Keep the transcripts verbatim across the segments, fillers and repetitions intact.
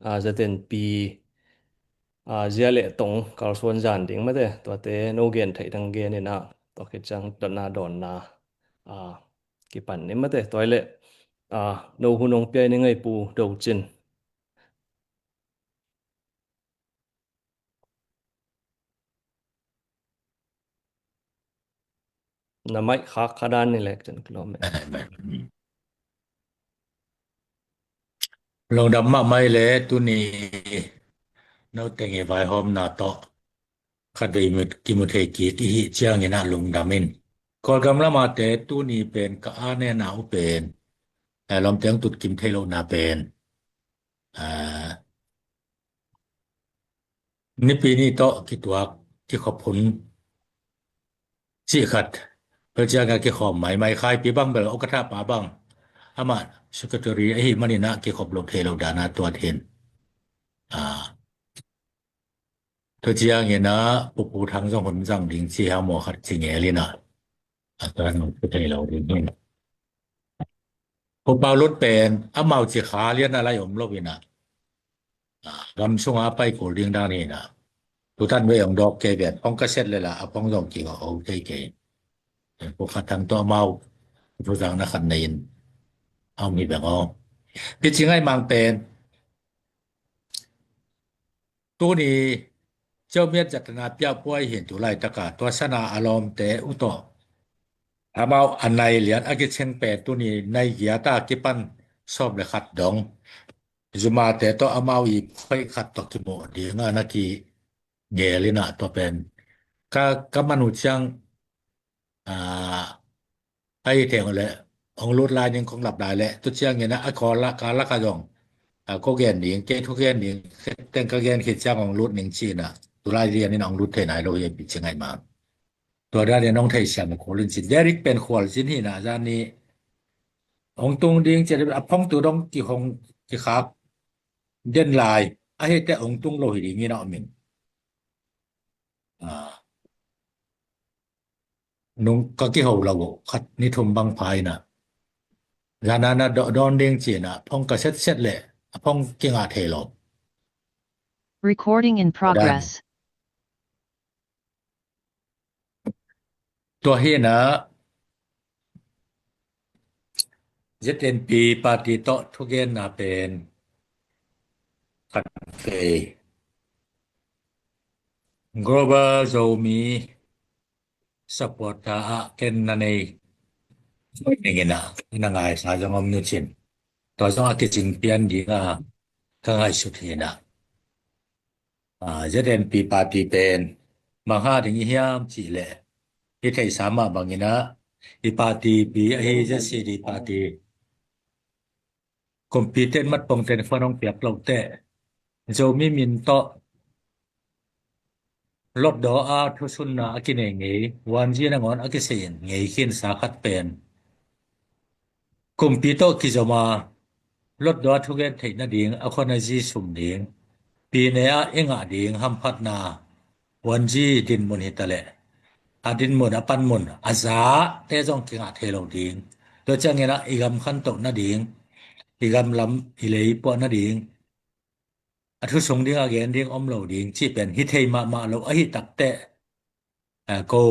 a, Z N P, a, zia le tong kalsuan zan ding mate, tuate no gen theih dang gen in a, tua khit ciang dotna dawnna, a, kipan ni mate, tua le, a, no hun hong pia ni ngei Pu Do Cin. Na maih khak kha dan ni lek cin kilawm e. Lungdam mahmah le tuni no teng i vaihawmna tawh khatvei mut kimu thei kik i hih ciangin a lungdam in. Kawlgam lamate tuni pen ka a nena uh pen, eh, lawmte hong tutkim thei lohna pen, eh, nipi ni tawh kituak kikhop hun cih khat. Tua ciang a kikhawm maimai Khaipi bang bel okatha pa bang amah secretary ahi manin a kikhop lo thei lo dan a tuat hin. Ah. Tua ciangin a Pu Pu Thang zong hun zang ding ci hang maw khat ci ngel in a. A tua nang pu thei lo ding hin. Pu Pau Lut pen amau ci kha lian a lai om lo in a. A, gam sunga a pai kul ding dan hi na. Tutan vei hong dawk kei ven hong ka set le la a phong zong ki hong thei kei. Pu Kha Thang tawh amau thu zang na khat nei in a om hi beng aw. Pi Ci Ngaih Mang pen tuni Ceu Miat zatna piah puai hin tu laitaka tua sana a lawmte uh tawh amau a nai lian a kicing pen tuni nai giat a kipan sawm le khat dong. Zumate tawh amau i phoih khat tawh kimuh ding a na kigel in a tua pen. Ka, ka man uh ciang, a, a i theng le hong lut lai ning kong lap lai le tu ciangin a, a kawl la, ka lak a zong, a, ko gen ding, kei thu gen ding, teng ka gen khit ciang hong lut ning ci in a, tu lai lian in hong lut thei nai lo hi Pi Ci Ngaih Mang. Tua dan in hong theisiam a kul in cin. Derek pen khual cin hi na zan ni hong tung ding ci a phong tu dong ki hong ki khak den lai. A hi te hong tung lo hi ding in a om in. A, nung ka kiho lo uh khat ni thum bang pha in a. Zan a na dawn ding ci in a phong ka set set le a phong kingah thei lo. Recording in progress. Tua hi na Z N P party tawh thugenna pen khat vei Global Zomi supporter a ken na nei ning in a na ngaisa zong om nu cin. Tua zong a kicing pian ding a ka ngaihsut hi na. A, Z N P party pen mangha ding i hiam cih leh i theihsa mah bangin a i party pi ahi Z C D party kumpi ten mat pong ten khuan hong piak loh teh Zomi min tawh lotdaw a thusunna a kinei ngei, wanzi nangawn a kisei ngei khinsa khat pen kumpi tawh kizom a lotdaw a thugen theih nading a khuan a zi sum ding, pi ne ah i ngah ding hamphatna wanzi dinmun hi ta leh a dinmun a panmun a zate zong kingah thei lo ding. Tua ciangin ah i gam khantoh nading, i gam lam i lei puah nading, a thusung ding a gen ding om lo ding cih pen hi thei mahmah lo ahi takteh, a, ko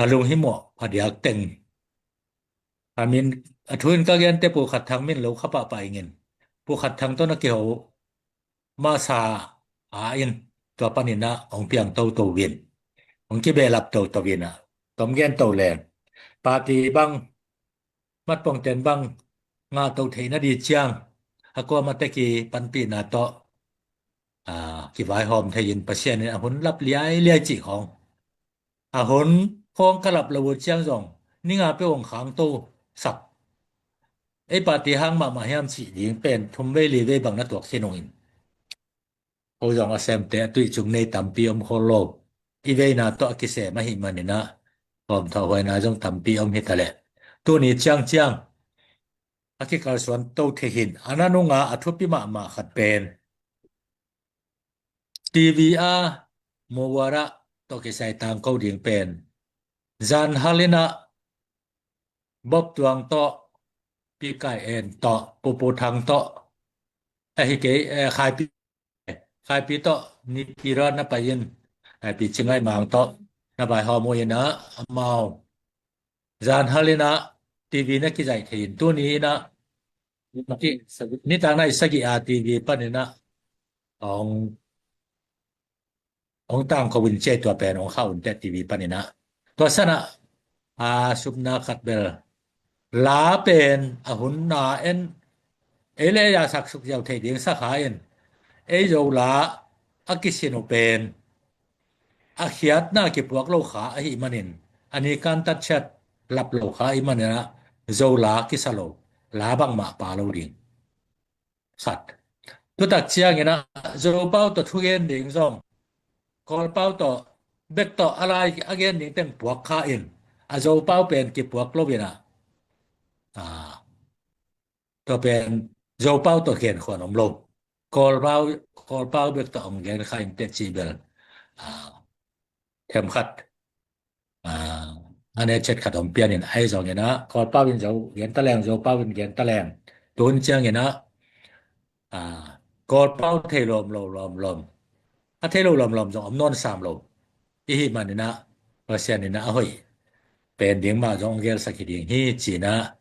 a lunghimawh phadiak teng a min a thu in ka gente Pu Khat Thang min lo kha pahpah ingin Pu Khat Thang tawh na kiho masa a in tua panin ah hong piang toto in hong kibehlap toto in ah tom gen to leng party bang matpongten bang ngah to theihna di ciang a kuamate kipanpihna tawh, a, kivaihawm thei in Pasian in a hun lap liailiai cih khawng a hun khawng ka lap lo uh ciang zong ninga peuh hong khangto sak ei party hang mahmah hiam cih ding pen thum vei li vei bang na tuak khin ung in. Ko zong a semte a tuih cung nei tampi om khol lo. I veina tawh a kisem ahih manin ah kawmthawh huaina zong tampi om hi ta leh tuni ciangciang a kikalsuan to thei hin a na nunga a thupi mahmah khat pen T V a muara tawh kisai tangko ding pen zan hal in ah Bob Tuang tawh, Pi Kai En tawh, Pu Pu Thang tawh ahi kei, eh, Khaipi, Khaipi tawh Nipi ra na pai in, Khaipi Cingai Mang tawh na vaihawm uh in ah, amau zan hal in ah T V na kizaih thei in tuni in ah, nitang nai sagih a T V pan in ah hong hong tangko in ciai, tua pen hong khauh un teh T V pan in ah. Tua san ah, a, supna khat bel, la pen a hun na en, ei le ei a saksuk ziau thei ding sa kha in, ei Zo la a kisin uh pen a khiatna kipuak lo kha ahih manin, a ni kan tat ciat lap lo kha ahih manin ah, Zo la kisa lo, la bangmah pha lo ding. Khat. Tutak ciangin ah Zopau tawh thugen ding zong, Kawlpau tawh bek tawh a lai a gen ding teng puak kha in, a Zopau pen kipuak lo in ah, a, tua pen Zopau tawh genkhuan om lo. Kawlpau, Kawlpau bek tawh hong gen kha in teh ci bel, a, them khat, a, a ne chet khat hong pian in, ahi zongin ah Kawlpau in Zo gen ta leng, Zopau in gen ta leng, tun ciangin ah, a, Kawlpau thei lawm lo, lawm lawm, a thei lo lawm lawm zong om nawn sam lo. Ihi manin ah Pasian in ah a hoih pen ding mah zong gelsak hi ding hi ci-in ah,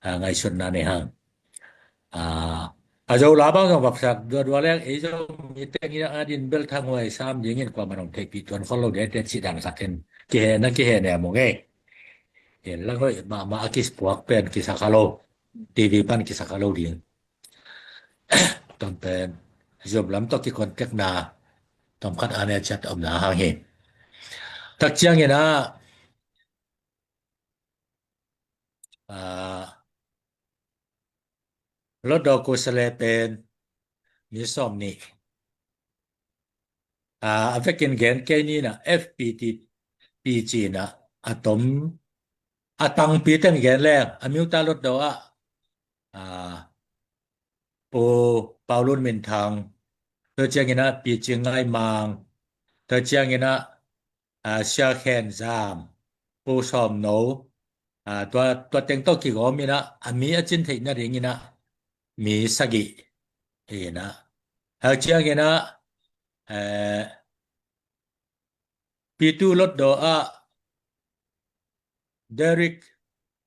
a, ngaihsutna nei hang. A, a Zo la bang zong vaksak duadua leng, ei Zomi teng in ah a din bel thanghuai sam dingin kuamah in hong theihpih tuan khol lo ding teh cih dan khat in kihehna kihehnem uh ngei. In lang hoih mahmah a kipuak pen kisa kha lo, T V pan kisa kha lo ding. Tom pen Zoom lam tawh kikontekna tom khat a ne ciat omna hang hi. Tak ciangin ah, a, Lotdaw Kusale pen mi sawm nih, a, a vekin gen kei ni in ah, F P T P ci-in ah a tom, a tangpi teng gen leng, a miuta Lotdaw ah, a, Pu Paulun Minthang, tua ciangin ah Pi Cingai Mang, tua ciangin ah, a, Sia Khen Zam, Pu Sawm No, a, tua, tua teng tawh kigawm in ah, a mi a cin theih nadingin ah mi sagih in ah, hau ciangin ah, eh, Pitu Lotdaw ah Derek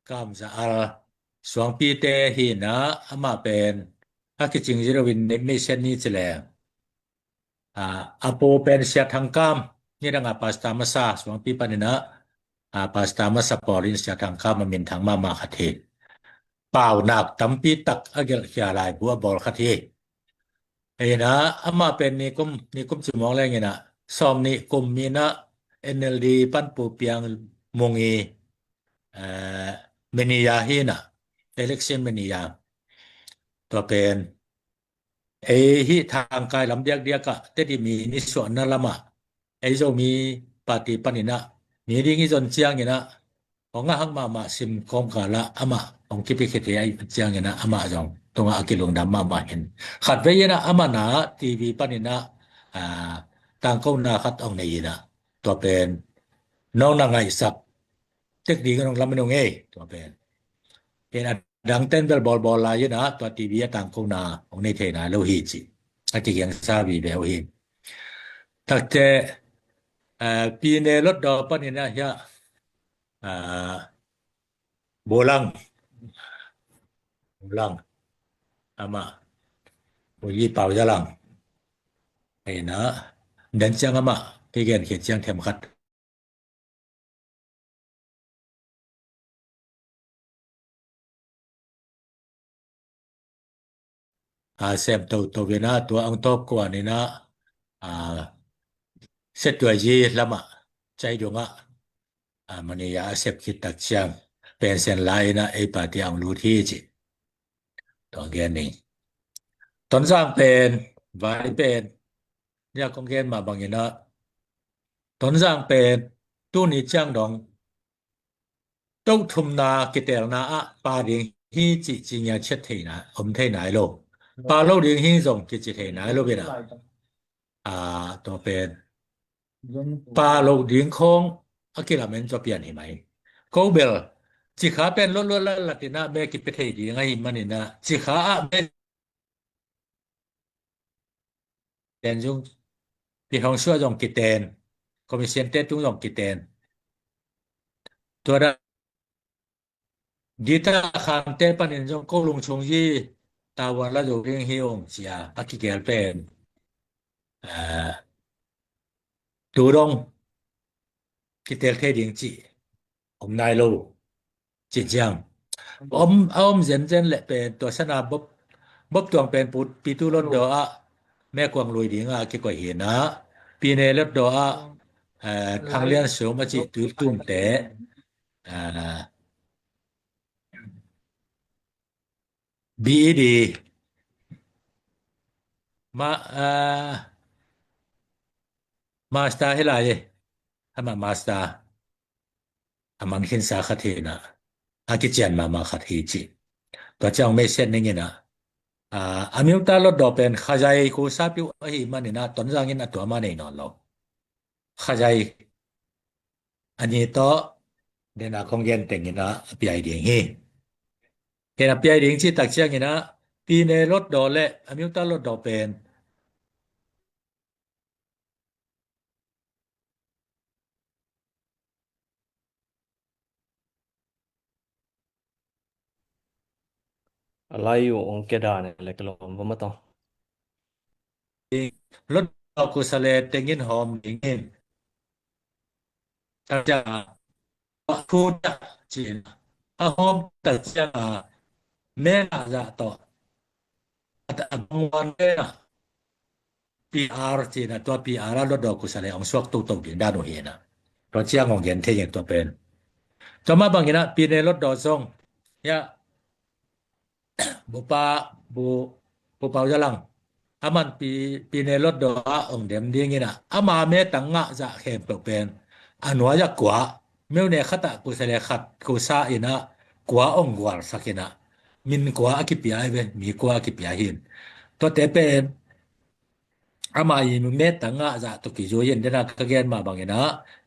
Kam Za Al, suangpite hi in ah, amah pen a kicing ziro in ni mi sen ni ci leng, a, a pu pen Sia Thang Kam, nidang a pastor masa, suangpi pan in ah, a, pastor masa pawl in Sia Thang Kam a minthang mahmah khat hi. Paunak tampi tak a gelhkhia laibu a bawl khat hi. Hi in ah, amah pen nikum, nikum ci mawk leng in ah, sawm nih kum in ah N L D pan Pu Piang Mung i, eh, manager hi in ah, election manager. Tua pen ei hih thangkai lam diakdiak ah, Tedim i nisuahna lam ah, ei Zomi party pan in ah mi ding i zon ciangin ah, hong a hak mahmah sim kawmkal ah amah hong kipia khit hi. Ahi ciangin ah amah zong tungah a kilungdam mahmah hi in, khatvei in ah amah na T V pan in ah, a, tangkona khat hong nei in ah, tua pen nong na ngaihsak tek ding in hong lamen ung ei, tua pen. Hi in ah, dangten bel bawlbawl lai in ah, tua T V a tangkona hong nei thei nai lo hi ci a kigiangsa vive uh hi. Takte, eh, Pine Lotdaw pan in ah hiah, eh, Bolang, Bolang, amah, Boyi Pau Za Lang, hi in ah, dan ciang amah kigen khit ciang them khat a sem toto in ah, tua ang tawp kuan in ah, a, Setuayi lam ah, Caidung ah, a, manager a sep khit tak ciang pension la in ah ei party ah hong lut hi ci. Tua gen ning. Tonzang pen, vai pen, nia kong gen mah bang in ah, Tonzang pen tuni ciang dong tohthumna kitelna ah pha ding hi cih ci ngiat ciat thei nai, om thei nai lo. Pha lo ding hi zong kici thei nai lo in ah, a, tua pen pha lo ding khawng a kilamen zaw pian hi mai. Ko bel, cikha pen lotluat latlat in ah me kipia thei ding ahih manin ah, cikha ah me, ten zong, pi hong suah zong kiten, commission te tung zong kiten. Tua da dita khante panin zong ko lung chung zi tavuan la zo ding hi ung cia a kigel pen. Ah, tu dong kitel thei ding ci om nai lo. Ci ciang om a om zenzen le pen tua sana bop bop tuang pen put pitu lotdaw ah mekuang lui ding ah kikoi hi na pine lotdaw ah, eh, Thang Lian Sum a ci tui tumte, eh, B E D ma, eh, master hi lai e. Ama master a mang khinsa khat hi na a kician mama khat hi ci. Tua ciang mei set ning ina, ah, a miuta lotdaw pen Khazai khusa piu ahi man ina Tonzang in a tua ma nei nawn lo. Khazai a ni tawh dena kong gen teng ina a piai ding hi. Hena piai ding ci tak ciang ina pine lotdaw le a miuta lotdaw pen a lai uh ong keda ne le ka lom va ma tong. Lotdaw kusa le tengin hawm dingin. Takcia a khu ta cin a hawm takcia me na za tawh a bangwan ve na P R cina tua P R a lotdaw kusa le ong suak toto ding dan uh hi na. Tua ciang ong gen thei ing tua pen. Tua ma bangina pine lotdaw zong ya bupa bu bupau zalang aman pi pine lotdaw a ong dem dingina ama me tang ngah zah khempeuh pen a nuai a kua meu ne khat ah kusa le khat kusa ina kua ong gualsak ina min kua a kipia hi ve mi kua a kipia hin. Tuate pen ama i me tang ngah zah tawh kizui in dena ka gen mah bangina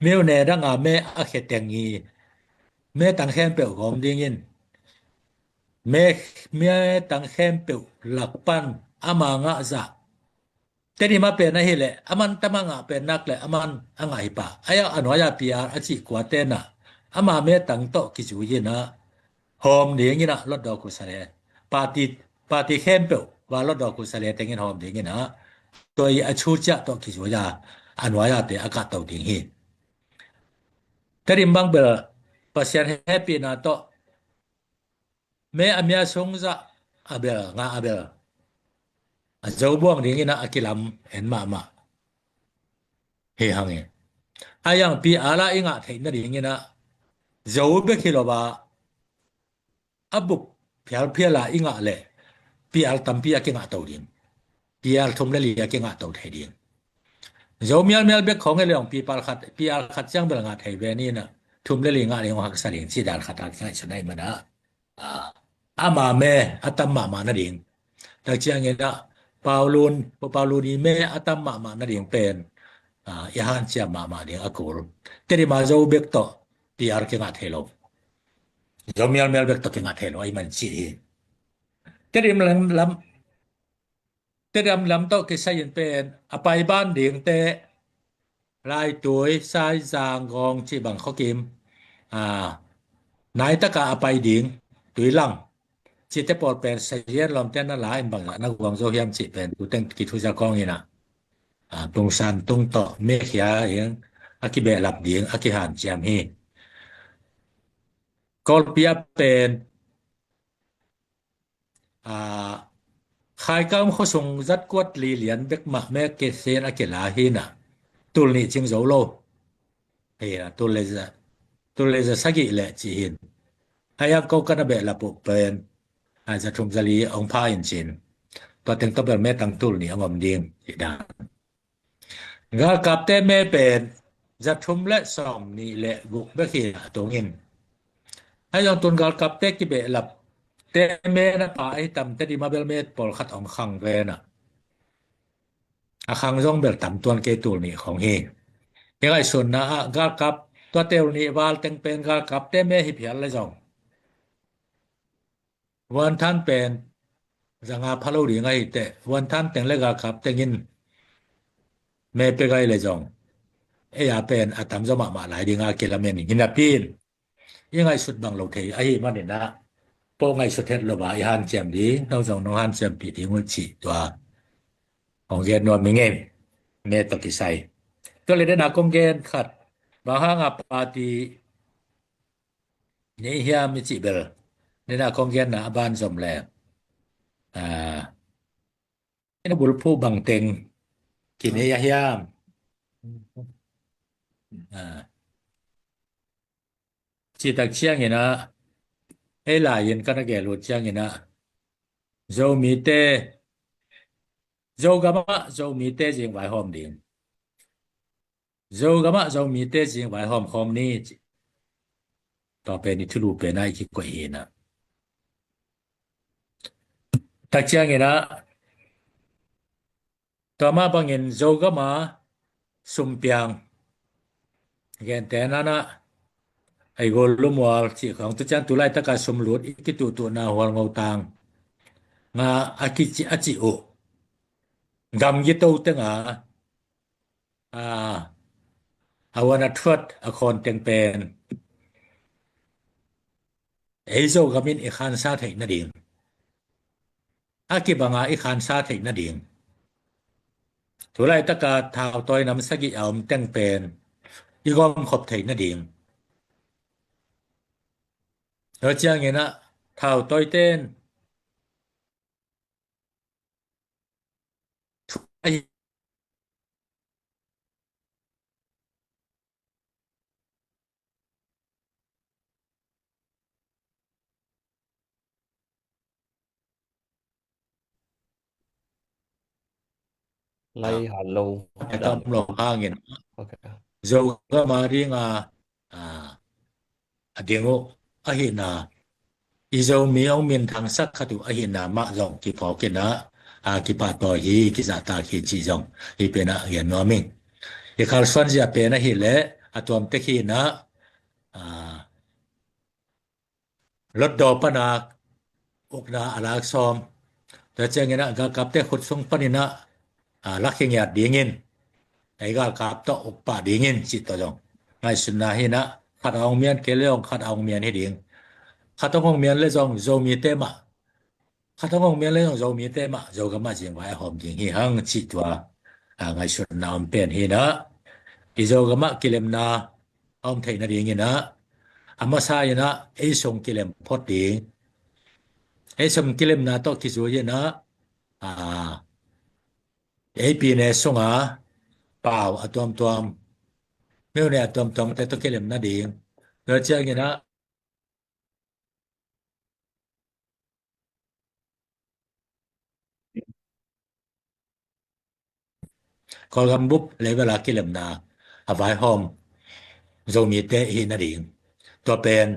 meu ne danga me a kheteng i me tang khempeuh gawm dingin me me tang khempeuh lakpan ama ngah zah Tedim a pen ahi le aman tama ngah pen nak le aman a ngah hi pa aya a nuai a P R a cih kua tena ama me tang tawh kizui ina hawm dingina lotdaw kusa le party party khempeuh va lotdaw kusa le tengin hawm dingina tua i a chu ciah tawh kizui a a nuai a te a kah to ding hi. Tedim bang bel Pasian hehpihna tawh me a mia sung zah a bel nga a bel a zo buang dingina a kilam en mahmah hi hang e. A yang P R a i ngah theih nadingina zo bek hi lo a a bup phialphial a i ngah le P R tampi a kingah to ding. P R thum le li a kingah to thei ding. Zo mialmial bek khawng e leong P R khat P R khat ciang bel ngah thei ve ni na thum le li ngah ding hong haksa ding ci dan khat a kingaihsun ahi mana. Ah, ama me a tam mahmah nading. Tak ciangin ah Paulun Paulun i me a tam mahmah nading pen, ah, i hanciam mahmah ding a kul. Tedim a zo bek tawh P R kingah thei lo. Zo mialmial bek tawh kingah thei lo ahi man ci hi. Tedim lam lam Tedim lam tawh kisai in pen a pai ban dingte Laitui, Saizang, Gawng cih bang khuakim, ah, naitaka a pai ding Tuilang cihte pawl pen sazian lawmte na la in bang na guang zo hiam cih pen tuteng kithuza kawng ina, ah, tungsan tung tawh mekhia in a kibehlap ding a kihanciam hi. Kawlpi a pen ah, khaikam khuasung zat kuat li lian bek mah me kesen a kila hi na tul nih cing zo lo hi na tul le za tul le za sagih le ci hin a yang ko kana behlap uh pen a za thum za li ong pha in cin tua teng tawh bel me tang tul nih a ngom ding hi dan. Galkapte me pen za thum le sawm nih le guk bek hi a tungin. Ahi zong tun galkapte kibehlapte me na pa ahi tam Tedim a bel me pawlkhat hong khang ve na. A khang zong bel tam tuan kei tul nih khong hi. Hi ngaihsunna ah galkap tua tul nih val teng pen galkapte me hi phial le zong. Vuanthan pen zanga phalo ding ahi teh vuanthan teng le galkap tengin me pia gai le zong, ei a pen a tamzaw mahmah lai dinga kilamen hi napi in, i ngaihsut bang lo thei ahih maninah, pawh ngaihsut het lo a i hanciam ding, no zong nong hanciampih ding uh cih tua hong gen nuam hi ngei. Me tawh kisai. Tua le dena kong gen khat, bang hanga party nei hiam i cih bel, dena kong genna a ban zom le, a, ina bulphuh bangteng kinei a hiam? A, citak cianginah, ei lai-in kan a gel uh cianginah, Zomite, Zogamah Zomite zing vaihawm ding. Zogamah Zomite zing vaihawm khawm ni, ci. Tua pen i thulu pen a i kikoih hinah. Tak cianginah, tua mah bangin Zogama sumpiang, gente nanah, ei gol lumual cih khawng tu ciang tu laitaka sumlut i kituhtuhna hual ngotang nga a kici a cih uh. Gamgi to tenga, a, a wan a thuat a khawn teng pen ei Zogamin i khansa theih nading, a kibanga i khansa theih nading, tu laitaka thautawi nam sagih a om teng pen i gawmkhop theih nading. Tua cianginah thautawiten Lai, hello. Tam lo hangin. Okay. Zogama dinga, a, a ding uh ahihna, i Zomi hong minthangsak khat uh ahihna mah zong kiphawkinah, a, kipahtawi hi, kizahtak hi cih zong hi penah gen nuam ing. I kalsuan zia pen ahileh a tuamtek hinah, a, Hlutdaw pana ukna a lak sawm. Tua cianginah galkapte khut sung paninah, a, lak hi ngiat dingin, ei galkap tawh uk pah dingin cih tawh zong ngaihsutna hinah, khat a hong mian kei le zong khat a hong mian hi ding. Khat a hong mian le zong Zomite mah, khat a hong mian le zong Zomite mah Zogamah zingvai a hawm ding hi hang cih tua, a, ngaihsutna om pen hinah, i Zogamah kilemna a om theih nadinginah, a masa inah ei sung kilem phot ding. Ei sung kilemna tawh kizui inah, a, ei pine sunga pau a tuamtuam, meune a tuamtuamte tawh kilem nading. Tua cianginah Kawlgam bup level a kilemna a vaihawm Zomite hi nading. Tua pen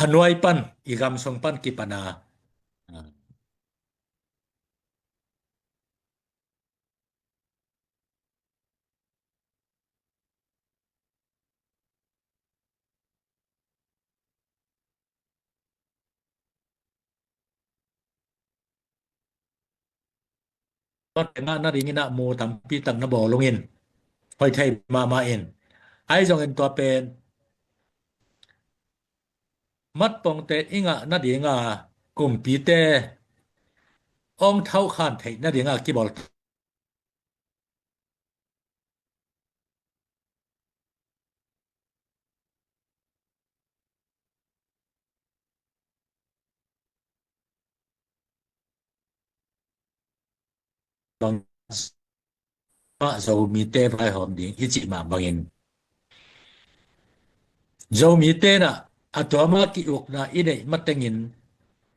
a nuai pan, i gam sung pan kipana, a, Tua tengah nadingin ah mu tampi tak na bawl ungin, hoih thei mahmah in. Ahi zongin tua pen matpongte i ngah nadinga kumpite ong thauhkhan theih nadinga kibawl bang mah Zomite vaihawm ding i cih mah bangin, Zomite nah a tuama ki-ukna i neih matengin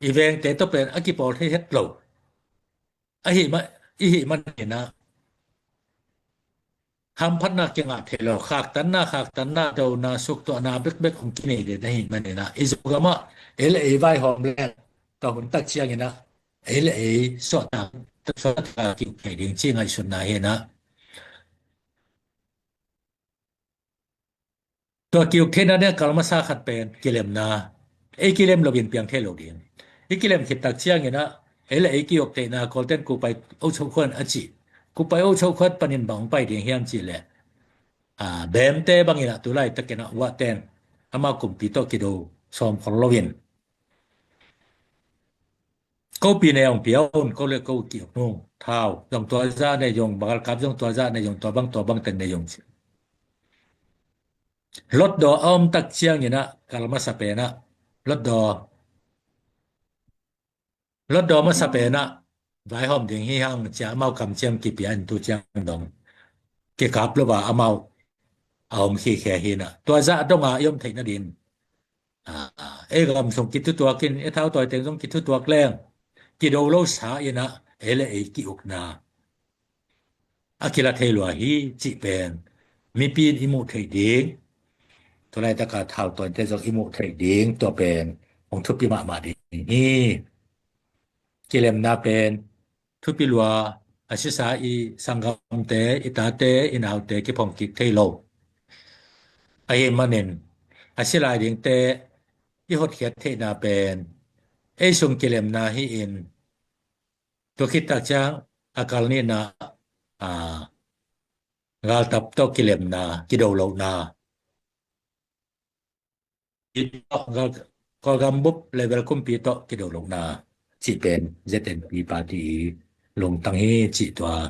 i vengte tawh pen a kipawl thei het lo. Ahi mah, i hih maninah hamphatna kingah thei lo, khaktanna, khaktanna, dona, suktuahna bekbek hong kinei den ahih maninah, i Zogamah ei le ei vaihawm leng tua hun tak cianginah ei le ei suahtak, suahtak ki-uk thei ding ci ngaihsutna hinah. Tua ki-uk theihna ding a kal masa khat pen kilemna. Ei kilem loin piang thei lo ding. I kilem khit tak cianginah ei le ei ki-uk theihna Kawlten kupai o chokhuan a cih Kupai oh chauh khuat panin bang hong pai ding hiam cih leh, a, Bemte bangin ah tu laitakin ah Uaten amau kumpi tawh kido sawm khol loin, ko pi nei hong pia un, ko le ko ki-uk nung, thau zong tua zah nei zong, galkap zong tua zah nei zong, tua bang tua bang teng nei zong ci. Hlutdaw a om tak ciangin ah kal masa pen ah, hlutdaw, hlutdaw masa pen ah vaihawm ding hi hang ci-a amau kamciam kipia in tu ciang dong kikap lo a amau a om khikhia hi in ah, tua zah dong a i om theih nading, a, ei gam sung kithutuak in, ei thau tawi teng zong kithutuak leng kido lo sa in ah, ei le ei ki-ukna a kila thei lua hi cih pen mipi in i muh theih ding, tu laitaka thau tawite zong i muh theih ding, tua pen hong thupi mahmah ding hi. Kilemna pen thupi lua a, sisa i sanggamte, i tate, i naute kiphong kik thei lo. Ahi manin a si lai dingte i hotkhiat theihna pen ei sung kilemna hi-in, tua khit tak ciang a kal nihna, a, galtap tawh kilemna, kido lohna, Kawlgam bup level kumpi tawh kido lohna cih pen Z N P party i lungtang hi cih tua,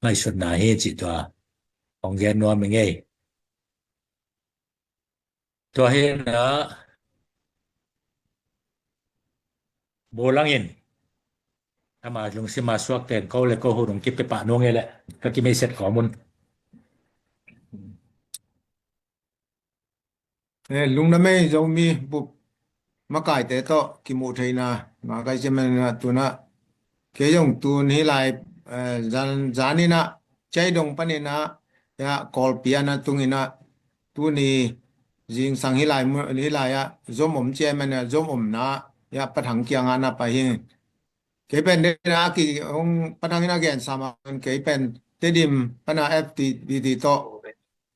ngaihsutna hi cih tua hong gen nuam ing ei. Tua hi na, Bo Lang in ama lungsim a suak teng ko le ko hun hong kipia pah nuam ei leh, ka kimeiset kawm un. Eh, lungdam ei, Zomi bup makaite tawh kimuh theihna, makaite man na tuna. Kei zong tun hi lai, eh, zan, zan in ah, Chiaidong panin ah, ya, Kawlpi a na tung in ah, tuni zingsang hi lai, hi lai ah, zom om cia man ah, zom omna, ya, Pa Thang kiang ah na pai hi. Kei pen dena ki hong Pa Thang in a gen sam a, kei pen Tedim pana F T B T tawh,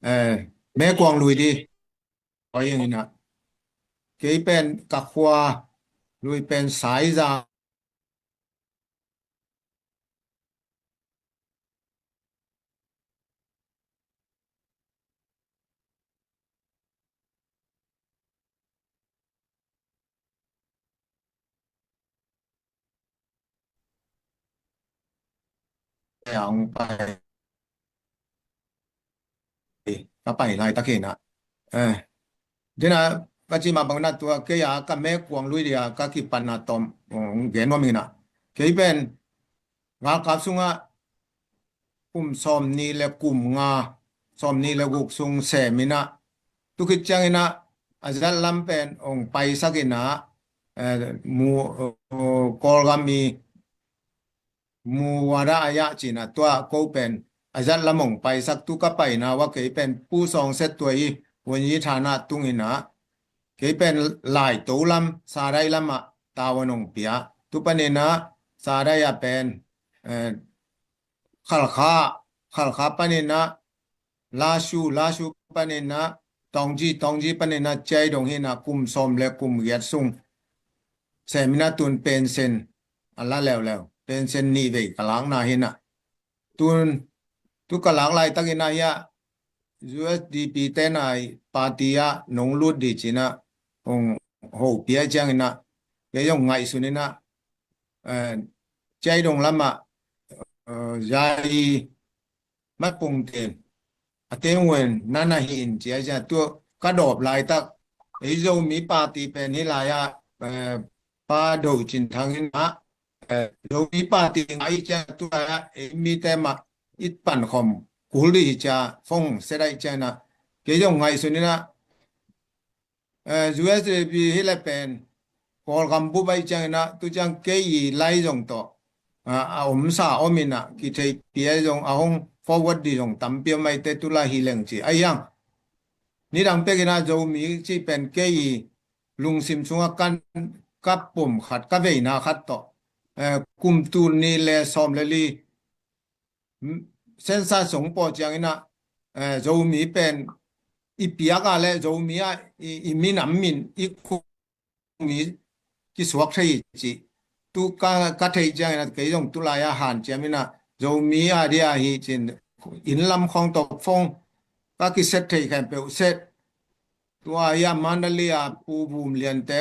eh, Mekuang lui di. Oi, ing in ah. Kei pen ka khua lui pen Saiza. Ka pai laitak hi na. Eh, dena ka ci mah bang na tua kei a ka Mekuang lui dia ka kipatna tawm, oh, gen nuam ing in ah. Kei pen galkap sungah kum sawmnih le kum nga, sawmnih le guk sung sem in ah, tu khit ciangin ah a zat lam pen hong paisak in ah, eh, mu, oh, Kawlgam i Muwada a ya cin ah, tua ko pen a zat lam hong paisak, tu ka paina ua kei pen Pu Sawng Set Tuai i Wunyi Thana tung in ah, kei pen Laito lam, Sadai lam ah tavuan hong pia. Tu panin ah Sadai ah pen, eh, Khalkha, Khalkha panin ah Lashu, Lashu panin ah Taungji, Taungji panin ah Chiaidong hi na, kum sawm le kum giat sung sem in ah, tun pension a la leuleu, pension nih vei ka lakna hi na. Tun, tu ka lak laitak in ah hi a, U S D P te na party ah nong lut di cin ah, hong hopih ciangin ah, kei zong ngaihsun in ah, eh, Chiaidong lam ah, eh, Zai Mat Pung Tin, a Teng Wen nan a hi in ci a, ci a, tu ka dawp laitak, ei Zomi party pen hi lai ah, eh, Pa Do Cin Thang in ah, eh, Zomi party ngai i ci a, tu lai ah ei mite mah i pan khawm kul di hi ci a, phone set a i ci a na, kei zong ngaihsun in ah, eh, U S D P hi le pen Kawlgam bup a i ciangin ah, tu ciang kei i lai zong tawh, ah, a omsa om in ah, kitheihpih zong a hong forward di zong tampi om a i te, tu lai hi leng ci a hiang. Nidang pek in ah Zomi cih pen kei i lungsim sungah kan, ka pom khat, ka veina khat tawh, eh, kum tul nih le sawm le li, mm, census hong pawh ciangin ah, eh, Zomi pen i piak a le Zomi ah i, i minam min, i khumi kisuak thei hi ci. Tu ka, ka theih ciangin ah kei zong tu lai ah hanciam in ah, Zomi a dia hi cin, inn lam khawng tawh phone ka kiset thei khempeuh set. Tua hi a Mandalay a Pu Vum Lian te,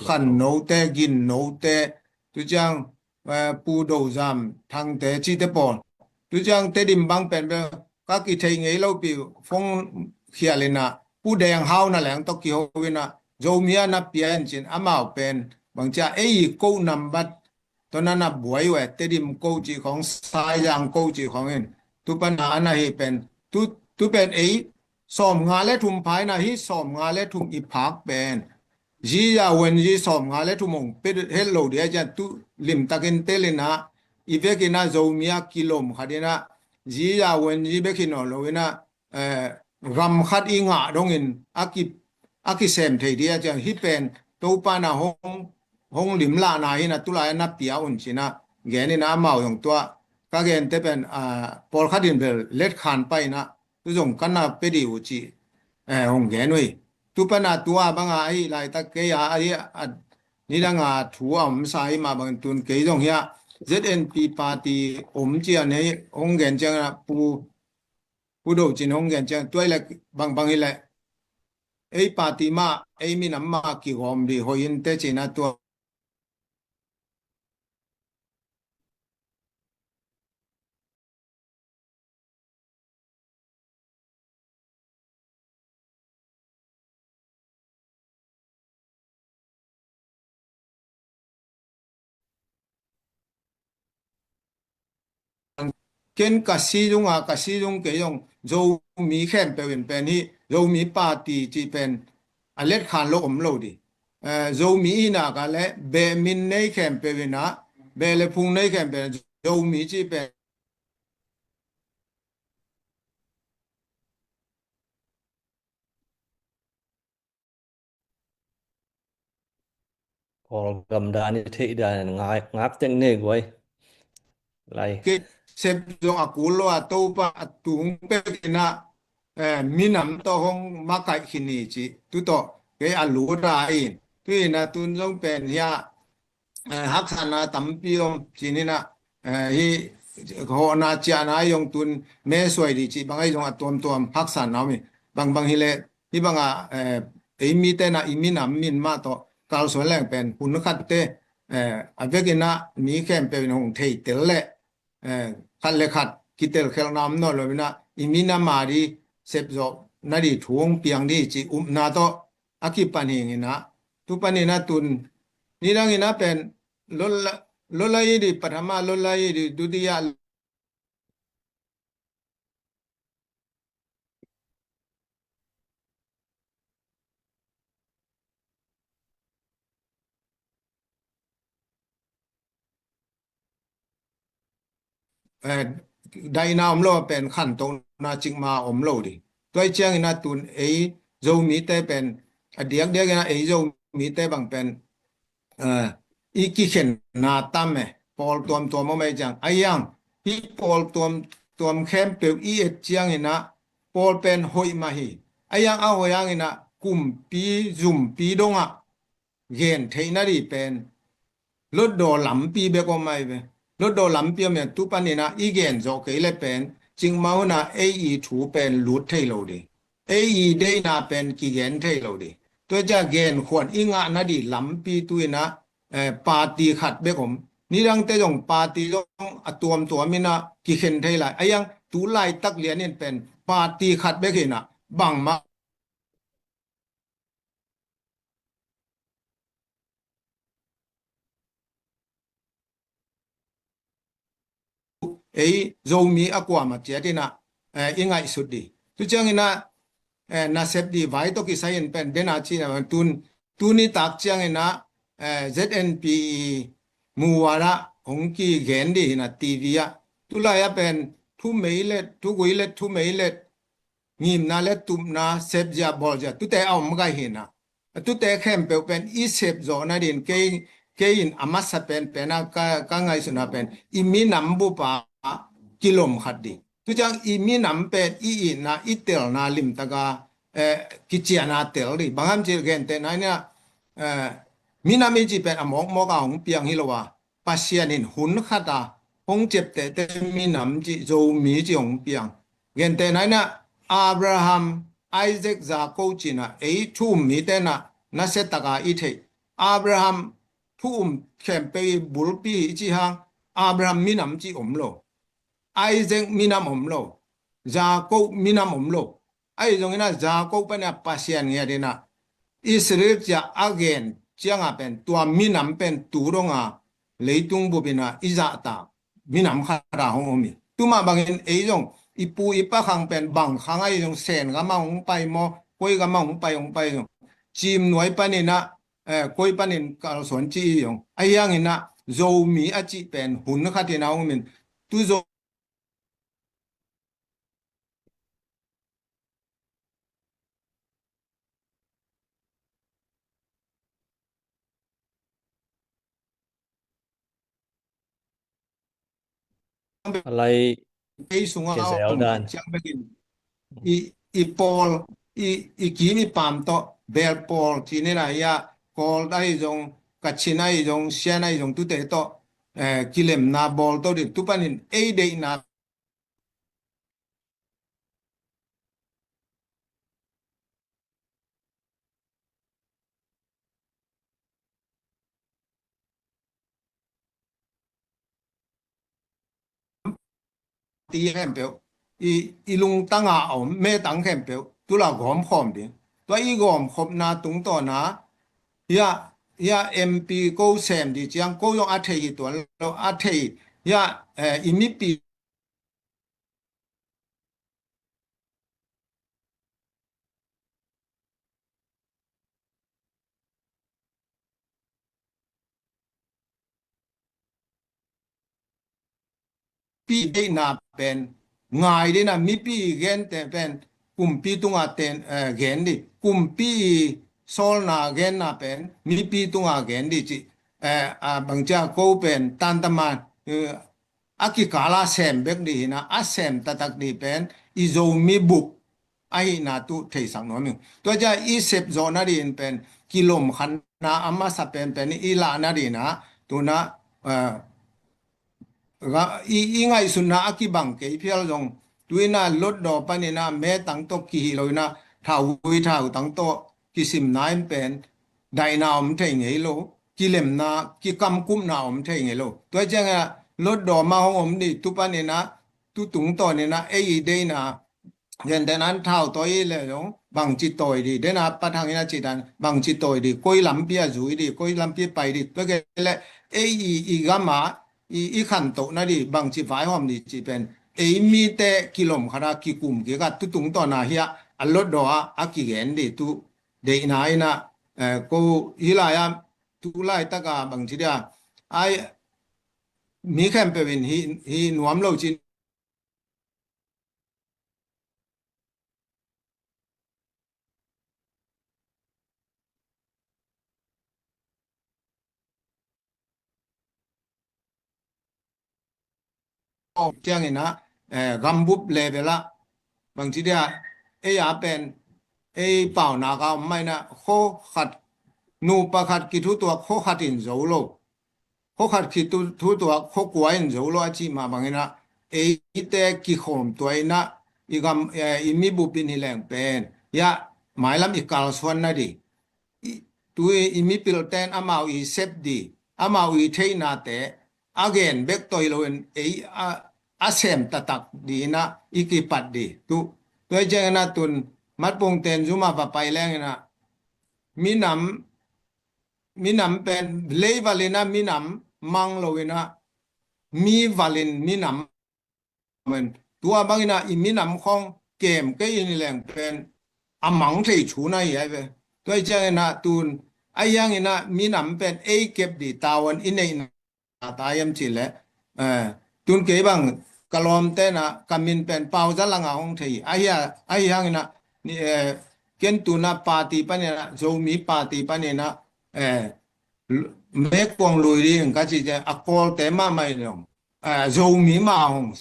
Khan No te, Gin No te, tu ciang, Pu Do Zam Thang te cite pawl. Tu ciang Tedim bang pen bel ka kithei ngei lo pi, phone khial in a, Pu Deng Hau na leng tawh kiho in a, Zomi a na pia in cin, amau pen bang cia ei ko nambat tawh na na buai uh e, Tedim ko cih khawng, Saizang ko cih khawng in. Tu pan a na hi pen, tu, tu pen ei sawmnga le thum pha in a, hi sawmnga le thum i phak pen Ziya Wenyi sawmnga le thum hong pia het lo dia cian, tu limtakin tel in a, i vekin a Zomi a kilom khat in a, Ziya Wenyi bek hi nawn lo in a, eh, ram khat i ngah dongin a ki, a kisem thei dia cian, hi pen Topa na hong, hong limlahna hi na, tulai a na pia un cin a gen in a, amau zong tua ka gen te pen, ah, pawlkhat in bel let khan pai in a, tu zong ka na pe di uh ci, eh, hong gen uh hi. Tu pan a tua bang a ahi laitak kei a, ahi a, nidang a thu a om sa hi mah bangin tun kei zong hi a, Z N P party om ci a nei hong gen ciang a, Pu, Pu Do Cin hong gen ciang, tua hi leh bang bang hi leh ei party mah, ei minam mah kigawm di hoih in te cin a, tua ken ka si zung a, ka si zung kei zong Zomi khempeuh in pen hi, Zomi party cih pen a let khan lo om lo di. Eh, Zomi i nak a le beh min nei khempeuh in a, beh le phung nei khempeuh in Zomi cih pen Kawlgam dan i theih dan ngak, ngak teng nei guai. Lai. Kei sep zong a kul lo a, Topa a tung pek in a, eh, minam tawh hong makaih khin hi ci. Tu tawh kei a lut a in. Tu in a tun zong pen hi a, eh, haksatna tampi om cin in a, eh, hi hawhna ciahna zong tun me suai di cih bang ahi zong a tuamtuam haksatna om hi. Bang bang hi leh hi bang a, eh, ei mite na i minam min mah tawh kalsuan leng pen hun khat te, eh, a vekin a mi khempeuh in hong thei tel leh, eh, khat le khat kitel khelhna om nawn lo in a, i minam a di sep zawh na di thu hong piang di cih upna tawh a kipan hi in a, tu pan in a tun nidang in a pen lawt lai, lawt lai di, pathama lawt lai di, dutiya eh, daihna om lo pen khantohna cikmah om lo di. Tua hi ciangin a tun ei Zomite pen a diakdiak in a ei Zomite bang pen, eh, i kikhenna tam e, pawl tuamtuam om ei ciang. A iang hi pawl tuamtuam khempeuh i et ciangin a pawl pen hoih mah hi. A iang a hoih hangin a kumpi zumpi dongah gen theihna di pen lotdaw lampi bek om ahi ve. Lotdaw lampi om in a tu panin a i gen zawh kei le pen cikmah hun a ei i thu pen lut thei lo di. Ei i deihna pen kigen thei lo di. Tua cia gen khuan i ngahna di lampi tu in a, eh, party khat bek om. Nidangte zong party zong a tuamtuam in a kikhen thei lai. A iang tu laitak lian in pen party khat bek in a bangmah ei Zomi a kuamah ciat in a, eh, i ngaihsut di. Tu ciangin a, eh, nasep di vai tawh kisai in pen den a cih na tun, tuni tak ciangin a, eh, Z N P i muwara hong kigen di hi in a T V ah. Tulai a pen thu meilet, thu guilet, thu meilet, ngimna le tupna, sepzia bawlzia, tute a om gai hi in a. Tute khempeuh pen i sep zawhna din kei, kei in a masa penpen a ka, ka ngaihsutna pen i minam bup a kilom khat di. Tu ciang i minam pen i itna, i telna limtak a, eh, kiciahna tel di. Bang hiam cih gentehna in a, eh, minam i cih pen a mawkmawk a hong piang hi lo a, Pasian in hun khat a hong ciaptehte minam cih, Zomi cih hong piang. Gentehna in ah Abraham, Isaac, Jacob ci-in ah ei thu um mite in ah nasia takin i theih. Abraham thu um khempeuh i bulpi hi cih hang, Abraham minam cih om lo. Isaac minam om lo. Jacob minam om lo. Ahi zongin ah Jacob panin ah Pasian ngiat in ah Israel ci-a a gen ciangin pen tua minam pen tu dongin leitung bup in ah i zahtak minam khat ah hong om hi. Tua mah bangin ei zong i pu i pa khang pen bang khang ahi zong, Sen gam ah hong pai maw, koi gam ah hong pai, hong pai zong, Cimnuai panin ah, eh, koi panin kalsuan ci hi zong, ahi hangin ah Zomi a cih pen hun khat in ah hong om in, tu Zo A lai ei sungah a om dan ciang bekin i, i pawl, i, i kim i pam tawh, bel pawl ci-in ah, ya, Kawl ahi zong, Kachin ahi zong, Shan ahi zong, tute tawh, eh, kilemna bawl to ding, tu panin ei deihna ti khempeuh, i, i lungtang a om metang khempeuh tu la gawm khawm ding. Tua i gawm khopna tungtawn ah, ya, ya, M P ko sem ding ciang, ko zong a thei hi tuan lo, a thei, ya, eh, i mipi pi deihna pen ngai ding a, mipi gente pen kumpi tungah ten, eh, gen ding, kumpi sawlna genna pen mipi tungah gen ding cih, eh, a bangcia ko pen tantaman, eh, a kikal a sem bek ding hi-in ah, a sem taktak ding pen i Zomi bup ahihna tu theisak nuam ing. Tua ciang i sep zawh nading pen kilomkhatna a masa penpen i lah nading ah, tu-in ah, eh, ga-, i, i ngaihsutna a kibang kei phial zong, tu-in ah Hlutdaw panin ah metang tawh kihih lo-in ah, thauvui thautang tawh kisimna in pen daihna om thei ngei lo, kilemna, kikamkupna om thei ngei lo. Tua ciangin ah Hlutdaw mah hong om ding, tu panin ah, tu tungtawnin ah ei i deihna, gentehna in thautawi leh zong bangci tawi ding, den a pat hangin a cih dan bangci tawi ding, koi lampi a zui ding, koi lampi pai ding, tua kei leh ei i, i gam ah i, i khantoh nading bangci vaihawm ding cih pen ei mite kilomkhat a kikum kik a, tu tungtawn ah hiah a Hlutdaw ah a kigen ding tu deihna in ah, eh, ko hih lai-ah tu laitak a bangci dia, ai, mi khempeuh in hih, hih nuam lo cih awk ciangin ah, eh, gambup level ah bangci dia, ei a pen, ei paunak a om mah in ah, khuakhat, nupa khat kithutuak khuakhat in zo lo, khuakhat kithutuak khuakua in zo lo a cih mah bangin ah, eite kikhawm tuah in ah, i gam, eh, i mibup in hi leng pen, ya, mailam i kalsuan nading, i, tu i, i mipilten amau i sep ding, amau i theihnate a gen bek tawh hi loin ei a, a sem taktak ding in ah i kipat ding. Tu, tua hi ciangin ah tun Matpungten zum ah va pai leng in ah minam, minam pen leival in ah minam mang lo in ah, mi val in minam, tua bangin ah i minam khawng kem kei in hi leng pen a mang thei thu na hi ai ve. Tua hi ciangin ah tun, ahi hangin ah minam pen ei kep ding tavuan i neihna ta hiam cih leh, eh, tun kei bang ka lawmte in ah ka min pen Pau Za Lang a hong thei hi. Ahi a, ahi hangin ah, ni, eh, ken tu-in ah party panin ah, Zomi party panin ah, eh, Mekuang lui ding ka cih ciang a Kawlte mahmah in zong, eh, Zomi mah hong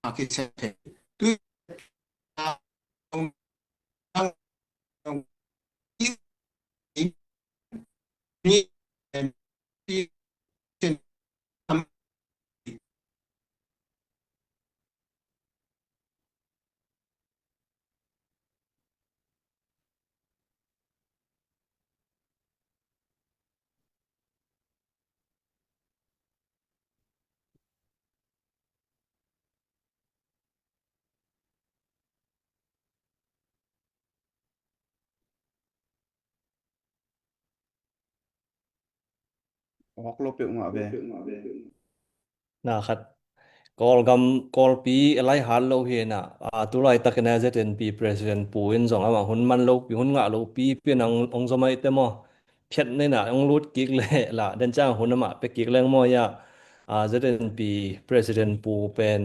a kisem thei. Tui a, a, a, a, Awk lo peuhmah ve. Na khat, Kawlgam, Kawlpi a lai hat lo hi na, a, tu laitakin a Z N P President Pu in zong amah hun man lopi, hun ngah lopi pian ang ong zom ahi te maw? Phiat nei na ong lut kik le la, den ciang hun amah pia kik leng maw ia, a, Z N P President Pu pen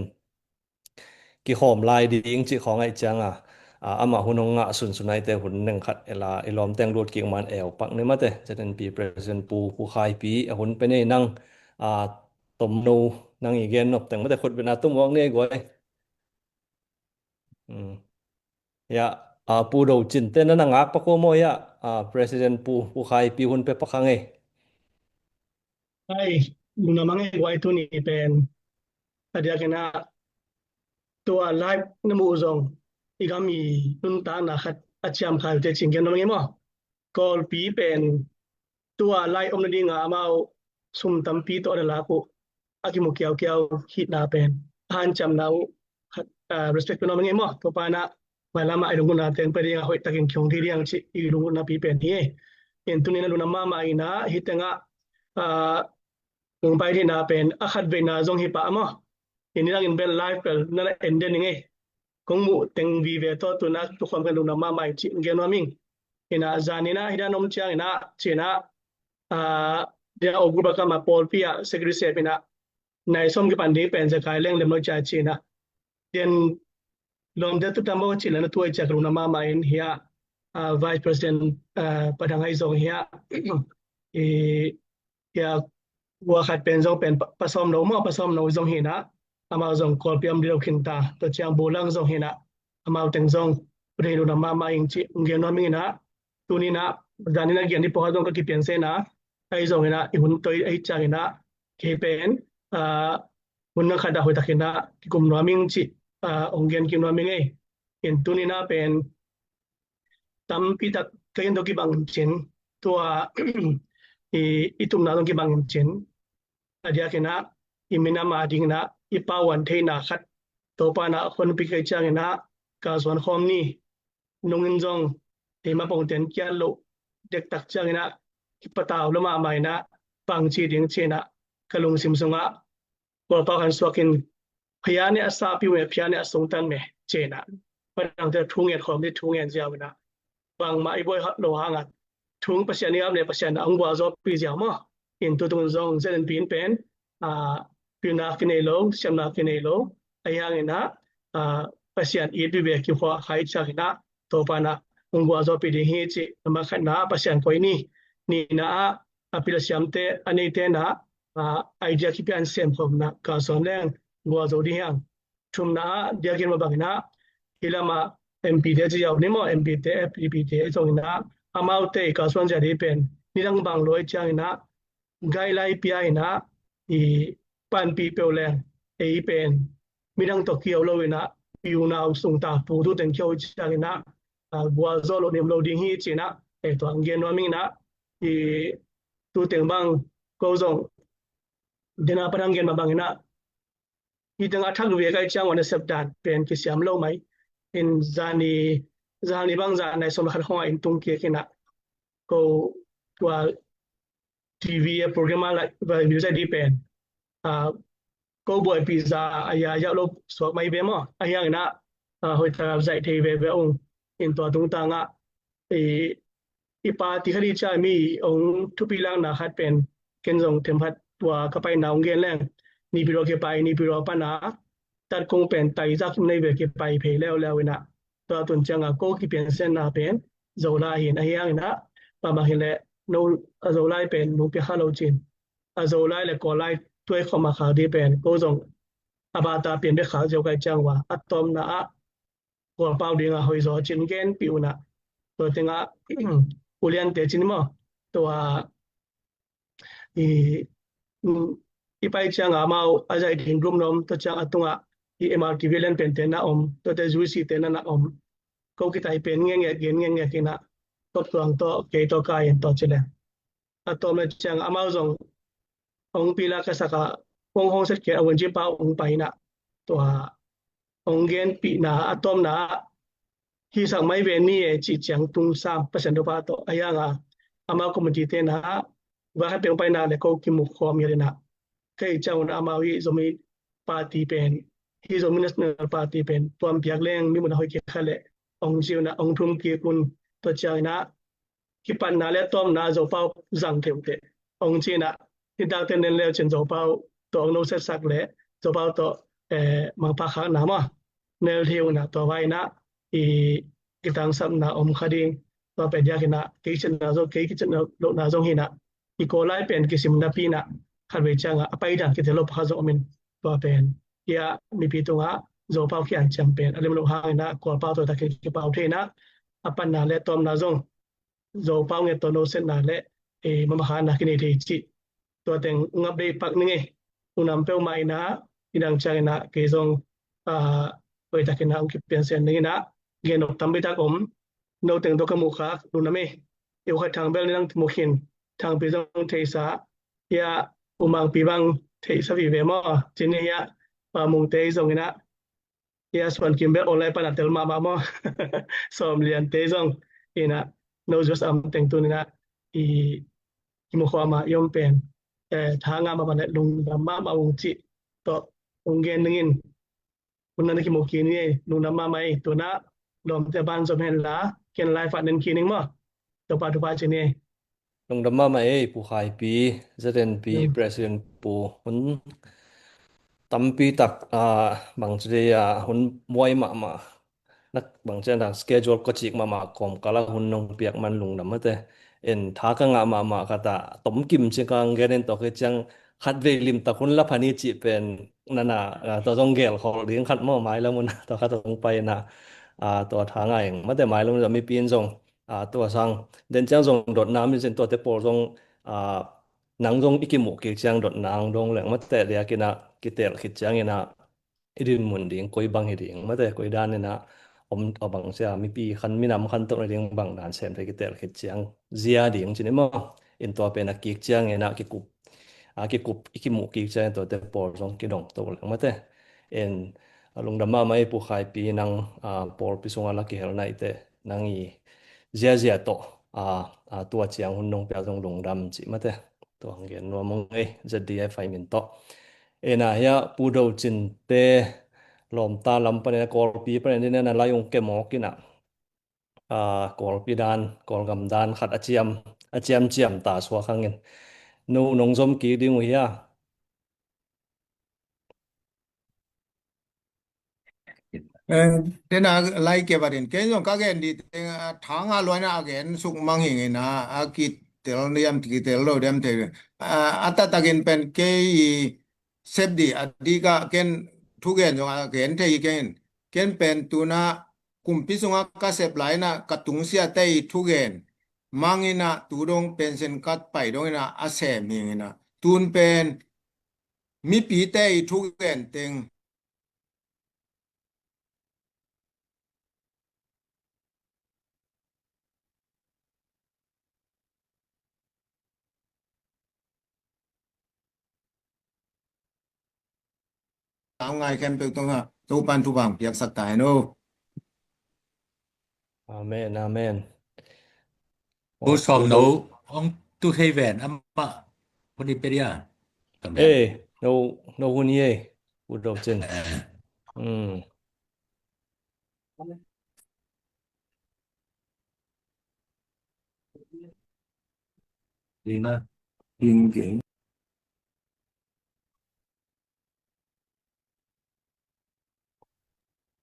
kikhawm lai ding cih khawng aih cianga, a, amah hun hong ngah sunsun aite hun neng khat ela i lawmteng lut kik man eu pak ni mate. Z N P President Pu, Pu Khaipi a hun pe nei nang, a, tomno nang i gen nop teng mate khut bena tum wak ni ei guai. Hmm. Ya, a, Pu Do Cin te na na ngak pak uh maw ia, a, President Pu, Pu Khaipi hun pe pak hang ei. Ai, lungdam a ngei guai tuni pen. A diakin a tua live na muh zong i gam i nuntakna khat a ciam kha uh te cing gen dong a ngei maw? Kawlpi pen tua live om nadinga amau sum tampi tawh a na lak uh a kimu kiaukiau hitna pen a hanciamna uh khat, a, respect pen om a ngei maw? Tua pana mailamah i lungdamna teng pia dinga hoih takin kihong ding diang cih i lungdamna pi pen hi. In tunin a lungdam mahmah ina hi tengah, a, kong pai dihna pen a khat veina zong hi pah maw? In nidangin bel live bel na la en den i ngei. Kong muh teng vive tawh tuna tukhawm kan lungdam mahmah in cih gen nuam ing. Ina zaninah hida nom cianginah cinah, a, dia o group a kama pawlpi ah secretary sep inah nai sawm kipan ding pen zekai leng lem lo cia cinah. Den lawmte tuta maw cih lana tuai ciak lungna mahmah in hiah, a, Vice President, a, padang ahi zong hiah, i, hiah, ua khat pen zong pen pa, pasawm no maw, pasawm no zong hinah, amau zong Kawlpi om dilo khinta, tua ciang bulang zong hinah, amau teng zong, pu dei lungna mahmah in cih, ngen nuam inah, tuninah, zaninah gian di pawha zong ka kipian sena, ahi zong inah, i hun toi ahi cianginah, kei pen, a, hun nang khat dah hoih takinah kikum nuam ing cih, a, ong gen kim nuam ing ei. In tuninah pen tampi tak ka gen tawh kibang in cin, tua, i, i tupna tawh kibang in cin. A diakinah i minam a dinginah i pauan theihna khat Topa inah honpi kei cianginah kalsuan khawm ni. Nungin zong eima pongten kiat loh dektak cianginah kipatau lo mahmah inah pangci ding cinah ka lungsim sungah Kawlpau kan suakin phia ne a sapi uh me, phia ne a sungtan me cinah padangte thu ngen khawm ni thu ngen ziau inah bangmah i buai lo hangah thu Pasian i ap le Pasian a hong gualzawhpih ziau maw? In tutung zong Z N P in pen, a, pilna kinei lo, siamna kinei lo, ahi hanginah, a, Pasian it vive kikhuah khai ciakinah Topa inah hong gualzawhpih ding hi cih, nama khatna Pasian koi ni, nina ah a pil a siamte a neite inah, a, idea kipia an semkhawmna kalsuan leng gualzo ding hiang. Thumna ah diakin mah banginah hih lamah M P te ci ziau ni maw, M P te, F D P te zonginah amaute i kalsuan zia dih pen nidang bang lo i cianginah guideline pia inah i panpih peuh leng ei pen midang tawh kio lo inah i unau sungta pu tu teng kio i cianginah, a, gualzawh loh nim lo ding hi cinah ei tua ang gen nuam inah i tu teng bang ko zong dena padang gen mah banginah Hih teng a thak ve kai ciang wan a sep dan pen kisiam lo mai. In zani, zani bang zan nai som khat khong a in tung kik inah ko tua T V a program a lai vai view zai di pen, a, ko buai pi za a ya yau lo suak mai ve maw. A hiang inah, a, hoi ta zai thei ve ve ung in tua tung tang ah i, i pa ti kha di cia mi ong thupi lakna khat pen ken zong themkhat tua ka paina ong gen leng. Nipi rua kipai, nipi rua pana tat kong pen tai zak kim nei ve kipai phei leuleu inah. Tua tun cianga ko kipian senna pen Zolai hin a hiang inah. Pamah hin le no a Zolai pen nung pia kha lo cin. A Zolai le Kawllai tuai khawm a khak di pen ko zong a bata pian bek khak ziau kai ciang ua a tawpna ah Kawlpau dinga hoih zaw cin genpih unah, tua tengah uliante cin maw, tua i, i pai cianga amau a zaih ding group na om, tua ciang a tungah i M R T V lian pente na om, tuate zuisite na na om, ko kitai pen ngengek gen ngengek inah, top tuang tawh kei tawh kai in tawh cile. A tawm le ciang amau zong hong pila ka saka hong hong set kia a wunji pa hong paina tua hong genpihna a tawmna hisak mai ve ni e cih ciang tung sam Pasian Topa tawh a hianga amau community tena va khat peng paina le ko kimuk khawm ngelina kei ciang una amau hi Zomi party pen hi Zomi National Party pen tuam piak leng mi muna hoi kia kha le hong ziuna hong thum kikun tua ciangina kipatna le tawmna Zopau zang theuhte hong cinah nitakte nen leu cin Zopau tawh hong nosetsak le Zopau tawh eh, mangpha khakna maw nel theuhna tua vainah i kitangsapna om kha ding tua pe diakinah kei kicitna zong kei kicitna lohna zong hinah i kawlai pen kisim napinah khatvei ciangah a paidan kite lop kha zong omin tua pen ia mipi tungah Zopau kian ciam pen a lim loh hanginah Kawlpau tawh takin kipau theinah a panna le tawmna zong Zopau nget tawh nosetna le eh, mamakhana kinei thei cih tua teng ngap dei pak ning ei. Unam peuhmah ina inang ciang ina kei zong ah, hoihtak ina ung kipian sen ning ina gen ok tampi tak om. No teng tawh ka muh khak lunam ei. Eu khat thang bel ni nang mukhin thangpi zong theihsa ia umangpi bang theihsa vive maw cini ia pamungte zong ina ia suan kim bek online pana tel mahmah maw sawm liante zong ina no just am teng tun ina i i mukhua mah i om pen eh, tha ngah mahmah le lungdam mahmah ung cih tawh ung gen ningin un nana kimu kini ei lungdam mahmah ei tuna lawmte ban zom hen la ken live ah nen kining maw Topa Topa cini ei. Lungdam mahmah ei Pu Khaipi, Z N P President Pu hun tampi tak ah, bangci dei ah, hun muai mahmah nak bangci dei ah, schedule kawcik mahmah kawmkal ah hun nong piak man lungdam mate. En tha ka ngah mahmah khat ah tomkim cik ah ngen en tawh kei ciang khatvei limtak hun la phani cih pen nana ah, tua zong gelkhol ding khat maw mailam un tua khat hong pai na ah, tua tha ngah eng mate mailam un mipi in zong ah, tua sang den ciang zong dotna mi cin tuate pawl zong ah, nang zong i kimuh kik ciang dotna ang dong leng mate diakinah kitel khit cianginah i dinmun ding koi bang hi ding mate koi daninah om a bangsia mipi khan minam khan tohna ding bang dan sem thei kitel khit ciang zia ding cin i maw in tua pen a kik cianginah kikup a kikup i kimuh kik ciangin tuate pawl zong kidong to leng mate. En a lungdam mahmah i Pu Khaipi nang ah, pawlpi sungah la kihel naihte nang i ziazia tawh ah, ah, tua ciang hun nong piak zong lungdam cih mate. Tua hong gen nuam ung ei Z D F ai min tawh. Ena hia Pu Do Cinte lawmta lam panin a Kawlpi panin dina na lai ung kemawk ina ah, Kawlpi dan Kawlgam dan khat a ciam a ciamciam ta suak hangin no nong zom kik ding uh hia. Eh, tena lai ke barin ken zong ka gen di teng ah, thanga luaina a gen suk mang hingina a kitel diam kitel lo diam te ah, a tatakin pen kei i sep di a dika ken thugen zong a gen thei ken ken pen tuna kumpi sunga ka sep laina ka tungsia te i thugen mangina tu dong pensen ka pai dongina a sem hingina tun pen mipite i thugen teng Tau ngai khempeuh tungah Topan thupha piaksak ta hen o. Amen, amen. Pu Sawm no hong tu thei ven amah hun i pe dia. Ei, no no hun i ei. Pu Do Cin. Ding na. Ding ding.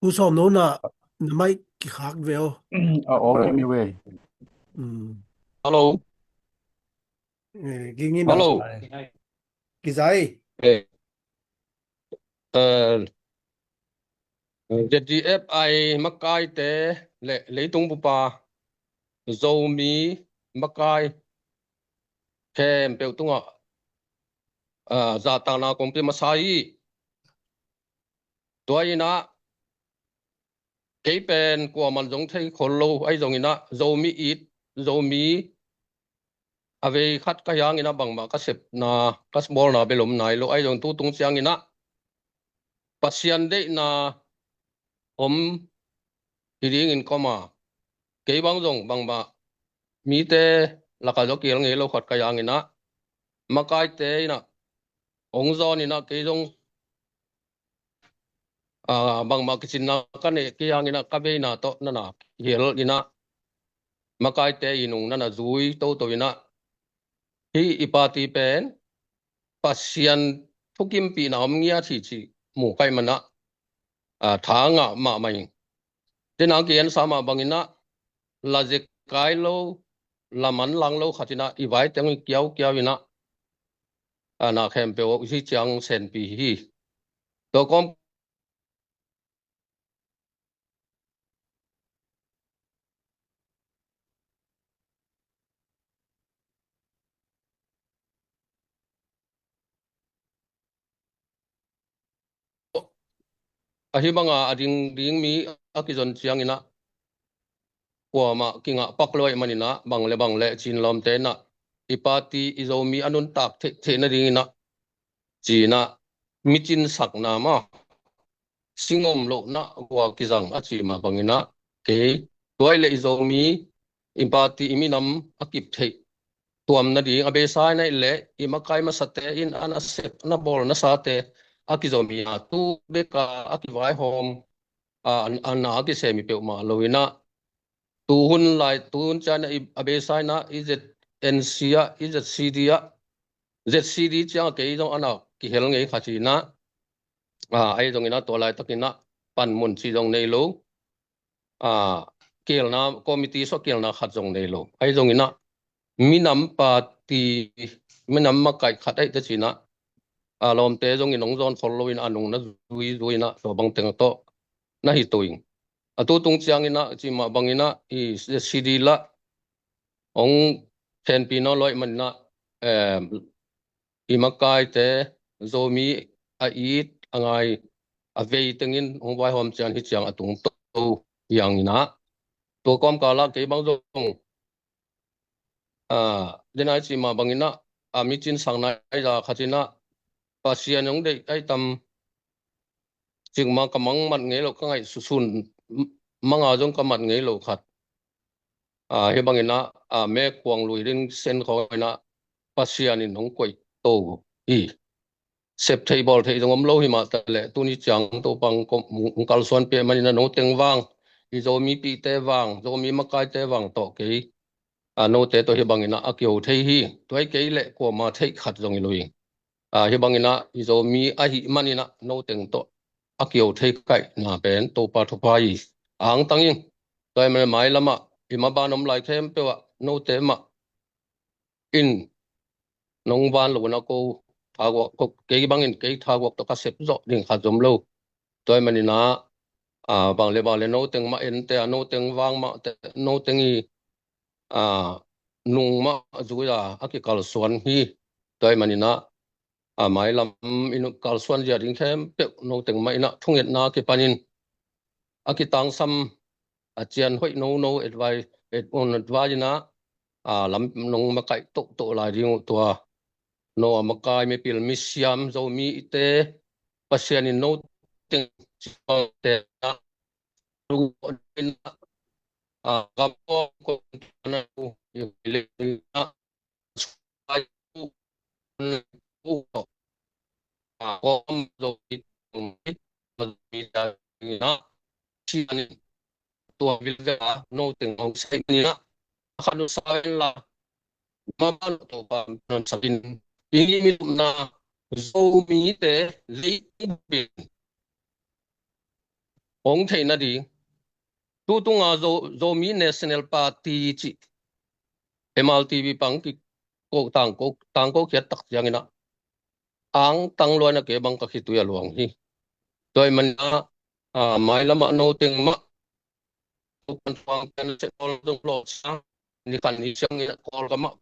Pu Sawm no na na mai kikhak ve o. A off anyway. Hello. Gingin hello. Kizai. Eh. Z D F I makaite le leitung bupa Zomi makai khempeuh tungah zahtakna kong pia masa hi. Tua inah kei pen kuaman zong thei khol lo, ahi zonginah Zomi it, Zomi a vei khat ka hi hanginah bangmah ka sepna, ka bawlna bel om nai lo, ahi zong tutung cianginah Pasian deihna om hi dingin koma kei bang zong bangmah mite lakah zong kihel ngei lo khat ka hi hanginah makaite inah hong zawn inah kei zong bangmah kicinna ka neih kei hanginah ka veina tawh nana kihel inah makaite i nung nana zui toto inah hih i party pen Pasian thukimpihna om ngiat hi cih mu kaih manah tha ngah mahmah ing. Tena ki-ensa mah banginah la zekai lo, la manlang lo khatinah i vaiteng i kiaukiau inah na khempeuh uh hi ciang senpi hi. Tua kawm ahi banga a ding ding mi a kizon cianginah kuamah kingah pak lo ahih maninah bang le bang le cinlawmte inah i party i Zomi a nuntak theihtheih nadinginah cinah micinsakna mah singom lohna gua kizang a ci mah banginah kei tuai le i Zomi i party i minam a kip theih tuam nading a beisa inah le i makai masate in a na sep na bawl nasate a kizomi a tu beka a kivaihawm a na a kisemi peuhmah lo inah tuhun lai tuhun cianah a beisa inah i Z N C ah i Z C D ah Z C D ciang a kei zong a na kihel ngei khat inah ahi zonginah tua laitakinah panmun ci zong nei lo. Kelna committee sua kelna khat zong nei lo. Ahi zonginah minam party minam makaih khat ahi te cinah a lawmte zongin hong zawn khol loin a nung na zui zui inah tua bang teng tawh na hi tuing. A tutung cianginah cimah banginah i Z C D lah hong khenpi nawn lo ahih maninah i makaite Zomi a it a ngai a vei tengin hong vaihawm cian hi ciang a tungto hianginah tua kawmkalah kei bang zong denai cimah banginah a micinsakna ahi za khatinah Pasian hong deih ahi tam cikmah ka mang mat ngei lo ka ngaih susun manga zong ka mat ngei lo khat. Hi banginah a mekkuang lui ding sen khaw inah Pasian in hong koih to hi. Sep theih bawl theih zong om lo hi mah taleh tuni ciang Topa hong kalsuan peh maninah no teng vang i Zomi pihte vang Zomi makaite vang tawh kei a note tawh hi banginah a kiho thei hi. Tuai kei le kuama theih khat zong hi lo hi. Hi banginah i Zomi ahih maninah no teng tawh a kiho thei kaihna pen Topa thupha hi. Angtang ing tuai mailamah i maban om lai khempeuh ah note mah in nong van lo na ko thaguak kei bangin kei thaguak tawh ka sep zawh ding khat zom lo. Tuai maninah bang le bang le no teng mah ente a no teng vang mah no teng i nung mah zui a a kikalsuan hi. Tuai maninah a mailam i kalsuan zia ding khempeuh no teng mah inah thungetna kipanin a kitangsam a cian hoih nono advice et un advice inah a lam nong makaih tohtoh lai ding uh tua no a makai mipil misiam Zomi ite Pasian in no teng te a lungawh ding inah a gamkawm kawm na uh i hoih le inah Zomite leitung hong theih nading tutunga Zomi National Party cih M R T V pang ki ko tangko tangko khiat tak cianginah angtang luaina kei bang ka khitui a luang hi. Tua ahih manin ah, ah, mailam ah no teng mah, tu pan tuang pen se no tung lo sa, ni pan ni siang ni Kawlgam ah,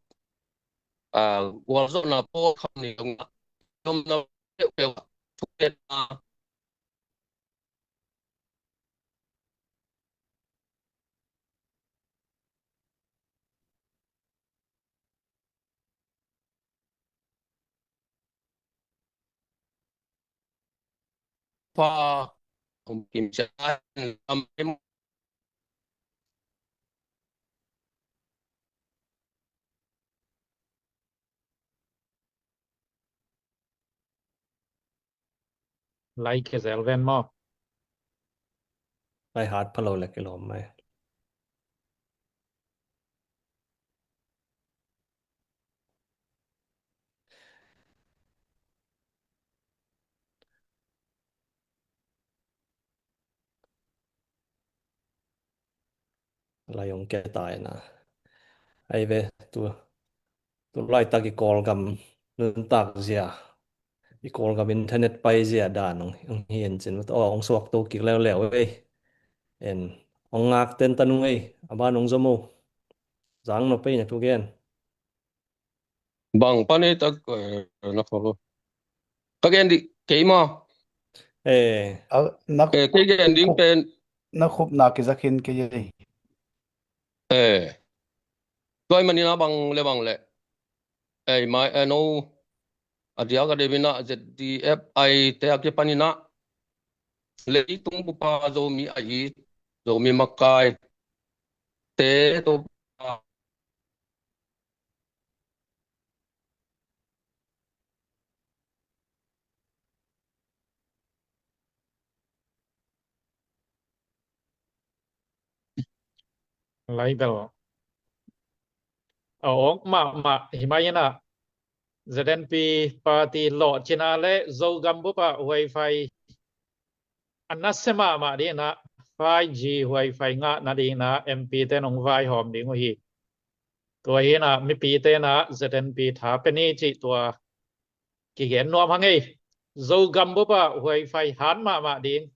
ah, gualzawhna pawlkhat ni tung ah, om na peuhpeuh ah, thuketna pa, um, kim sia, um, lai ke zel ven maw. Lai hat pha lo leh kilawm mai. Lai ong ke tai na. Ai ve, tu, tu laitak i Kawlgam nuntak zia, i Kawlgam internet pai zia dan ong, ong hi en cin, oh, ong suak to kik leuleu ei. En, ong ngak ten ta nung ei, a ban ong zom o. Zang no pei na thu gen. Bang pan ei tak, eh, na follow. Ka gen di, kei ma. Eh. A, na, eh, kei gen ding pen. Na khup na kizak hin kei ei. Eh. Tua ahih manin a bang le bang le. Eh, mai, eh, no. A diak a deuh in a Z D F I te a kipan in a. Leitung bupa Zomi a it, Zomi makai te to lai bel a awk mahmah hi mai in a, Z N P party lawhcin a le Zogam bup ah wifi a nasia mahmah ding in a, five G wifi ngah nading in a M P te in hong vaihawm ding uh hi. Tua hi in a mipite in a Z N P tha pia ni cih tua kigen nuam hang ei. Zogam bup ah wifi hat mahmah ding.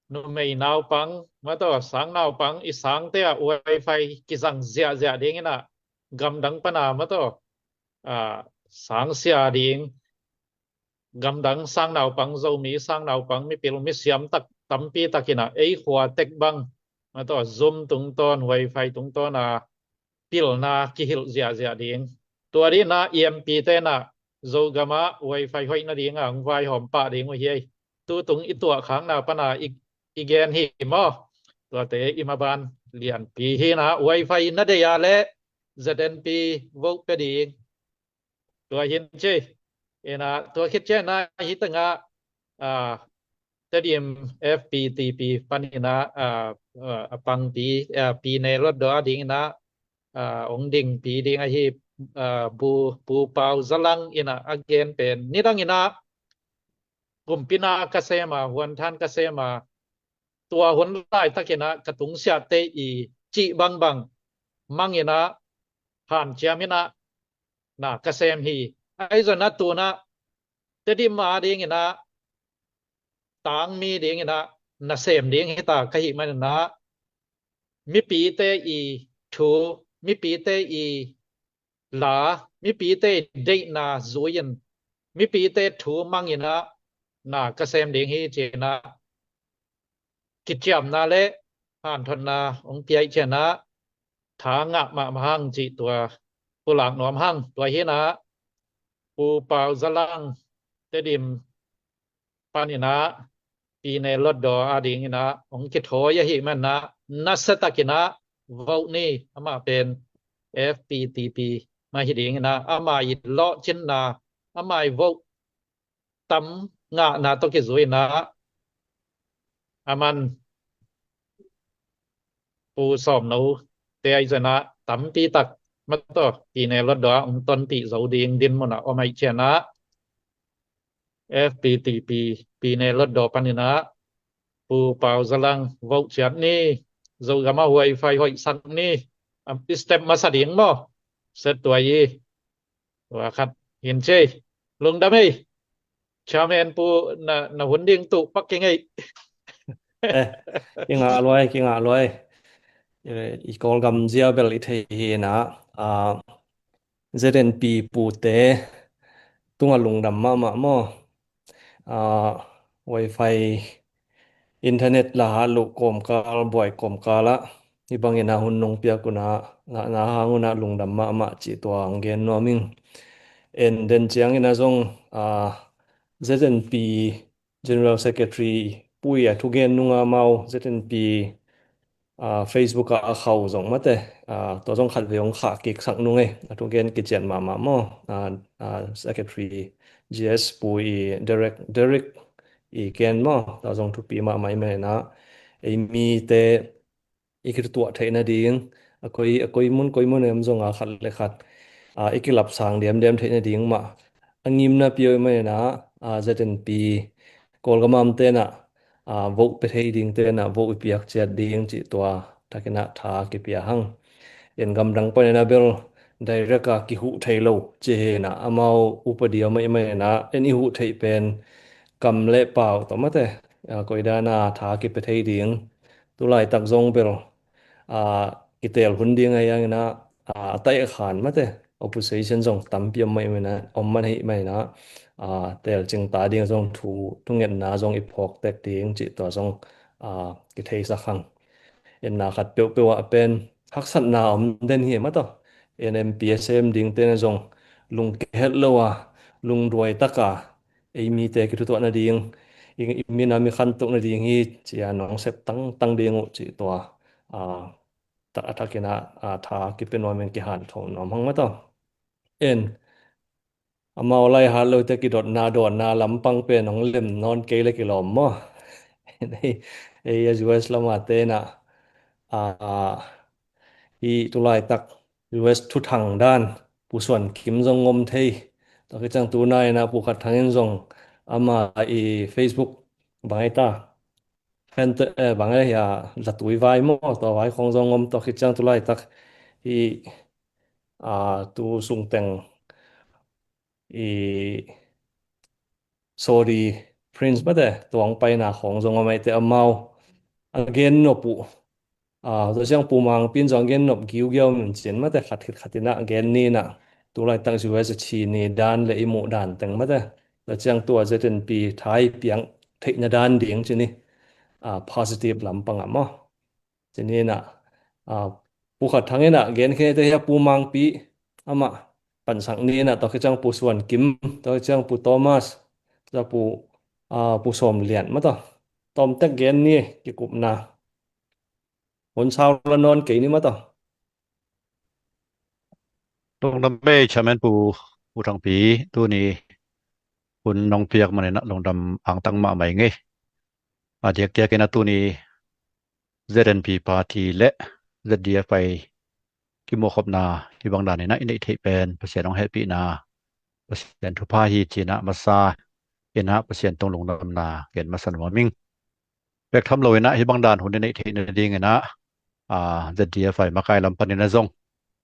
Numei naupang, mataw, sang naupang, i sangte ah wifi kizang ziahziah ding in a, gamdang pan a, mataw, ah, sang sia ding, gamdang sang naupang, Zomi sang naupang, mipil misiam tak, tampi tak in a, ei khua tek bang, mataw, Zoom tungtawn, wifi tungtawn a, pilna kihilh ziahziah ding. Tua ding in a E M P te in a Zogam ah wifi hoih nading a hong vaihawm pah ding uh hi ei. Tutung i tuahkhakna pan a i, i gen hi maw. Tuate i maban lianpi hi in a wifi na deih a le Z N P vote pia ding. Tua hin ci. In a, tua khit ciang in a hi teng ah, ah, Tedim F P T P pan in a, ah, ah, a pangpi, ah, Pyine Hluttaw a ding in a, ah, ong dingpi ding ahi, ah, Pu, Pu Pau Za Lang in a a gen pen. Nidang in a kumpi na ka sem a, huanthan ka sem a, tua hun laitak in a ka tungsiahte i cih bangbang mang in a hanciam in a na ka sem hi. Ahi zongin a tu in a Tedim a ding in a tangmi ding in a nasem ding hi ta ka hih man in a mipite i thu, mipite i la, mipite i deihna zui in, mipite thu mang in a na ka sem ding hi ci in a kiciamna le hanthotna ong piaih ciang a tha ngah mahmah hang cih tua pulak nuam hang. Tua hi in a Pu Pau Za Lang Tedim pan in a Pyine Hluttaw a ding in a ong kithawi ahih man in a nasia tak in a vote ni. Amah pen F P T P mah hi ding in a, amah i lawhcinna, amah i vote tam ngahna tawh kizui in a, aman Pu Sawm No te ahi zongin a tampi tak mataw Pyine Hluttaw ah hong tonpih zo ding dinmun ah om ahih ciang a F P T P Pyine Hluttaw pan in a Pu Pau Za Lang vote ciat ni, Zogam ah wifi hoihsak ni, a step masa ding maw? Set tua hi. Tua khat hin ci. Lungdam ei. Chairman Pu, na, na hun ding tu pak kingei. Eh, kingah luai, kingah luai. Eh, i Kawlgam zia bel i thei hi na. Ah, Z N P pute tunga lungdam mahmah maw. Ah, wifi internet la hat loh kawmkal, buai kawmkal ah hih bangin a hun nong piak un ah, na, na hang un ah lungdam mahmah cih tua hong gen nuam ing. En den ciangin ah zong, ah, Z N P General Secretary Pu Ii a thugen nunga amau Z N P, ah, Facebook ah a khau zong mate, ah, tua zong khat vei hong khah kik sak nung ei, a thugen kician mahmah maw. Ah, ah, Secretary G S Pu Ii, Derek, Derek Ii Ken maw, tua zong thupi mahmah i maina, ei mite i kitutuah theih nading, a koi, a koi mun, koi mun em zong a khat le khat, ah, i kilapsang diamdiam theih nading mah a ngimna pia i maina, ah, Z N P Kawlgam amte na, ah, vote pe thei ding te na vote i piak ciat ding cih tua takin ah tha kipia hang. En gamdang panin ah bel direct a kihuh thei lo ci hi na, amau upadi a mah i maina en i huh theih pen kam le pau tawh mate, ah, koi dan a tha kipe thei ding. Tulaitak zong bel, ah, kitel hun ding ahi hangin ah, ah, a taih a khan mate, opposition zong tampi om mah i maina, om man hi maina, ah, telcing ta ding zong thu, thungetna zong i phawk tek ding cih tua zong, ah, kitheisak hang. Enna khat peuhpeuh ah pen haksatna om den hi mah tawh. En M P a sem ding te na zong lungkiat lo a, lungduai tak a, ei mite kitutuah nading, i, i min a mi khantoh nading hi ci a nong sep tangtang ding uh cih tua, ah, tak a takin ah, ah, tha kipia nuam in kihantho nuam hang mah tawh. En amau lai hat lote kidotna dawnna lampang pen hong lem nawn kei le kilawm maw. Ei, ei a U S lam a te na, ah, hih tulaitak U S thuthang dan Pu Suan Kim zong ngom thei. Tua khit ciang tu nai na Pu Khat Thang in zong ama i Facebook bang ai ta, fan te, eh, bang ai hia, zatui vai maw, tua vai khong zong ngom, tua khit ciang tulaitak i, ah, tu sungteng i Saudi Prince mate tuang paina khong zong a maite amau a gen nop uh. Ah, tua ciang Pu Mangpi in zong a gen nop giugiau min cin mate khat khit khat in ah gen ni na, tulaitak U S a ci ni dan le i muh dan teng mate. Tua ciang tua Z N P tha i piang theihna dan ding ci ni, ah, positive lampang ah maw. Ci ni na, ah, Pu Khat Thang in ah gen khe te hia Pu Mangpi amah pansak ni na, tua khit ciang Pu Suan Kim, tua khit ciang Pu Thomas, tua Pu, ah, Pu Sawm Lian mah tawh. Tawm tek gen ni kikupna. Hun sau la nawn kei ni mah tawh. Lungdam ei Chairman Pu, Pu Thang Pi, tuni hun nong piak manin ah lungdam angtang mahmah i ngei. A diakdiak in ah tuni Z N P party le Z D F I kimuhkhopna hih bang dan in ah i neih theih pen Pasian hong hehpihna, Pasian thupha hi ci in ah masa in ah Pasian tung lungdamna gen masa nuam ing. Bek tham lo in ah hih bang dan hun i neih theih nading in ah, ah, Z D F I makai lam panin ah zong,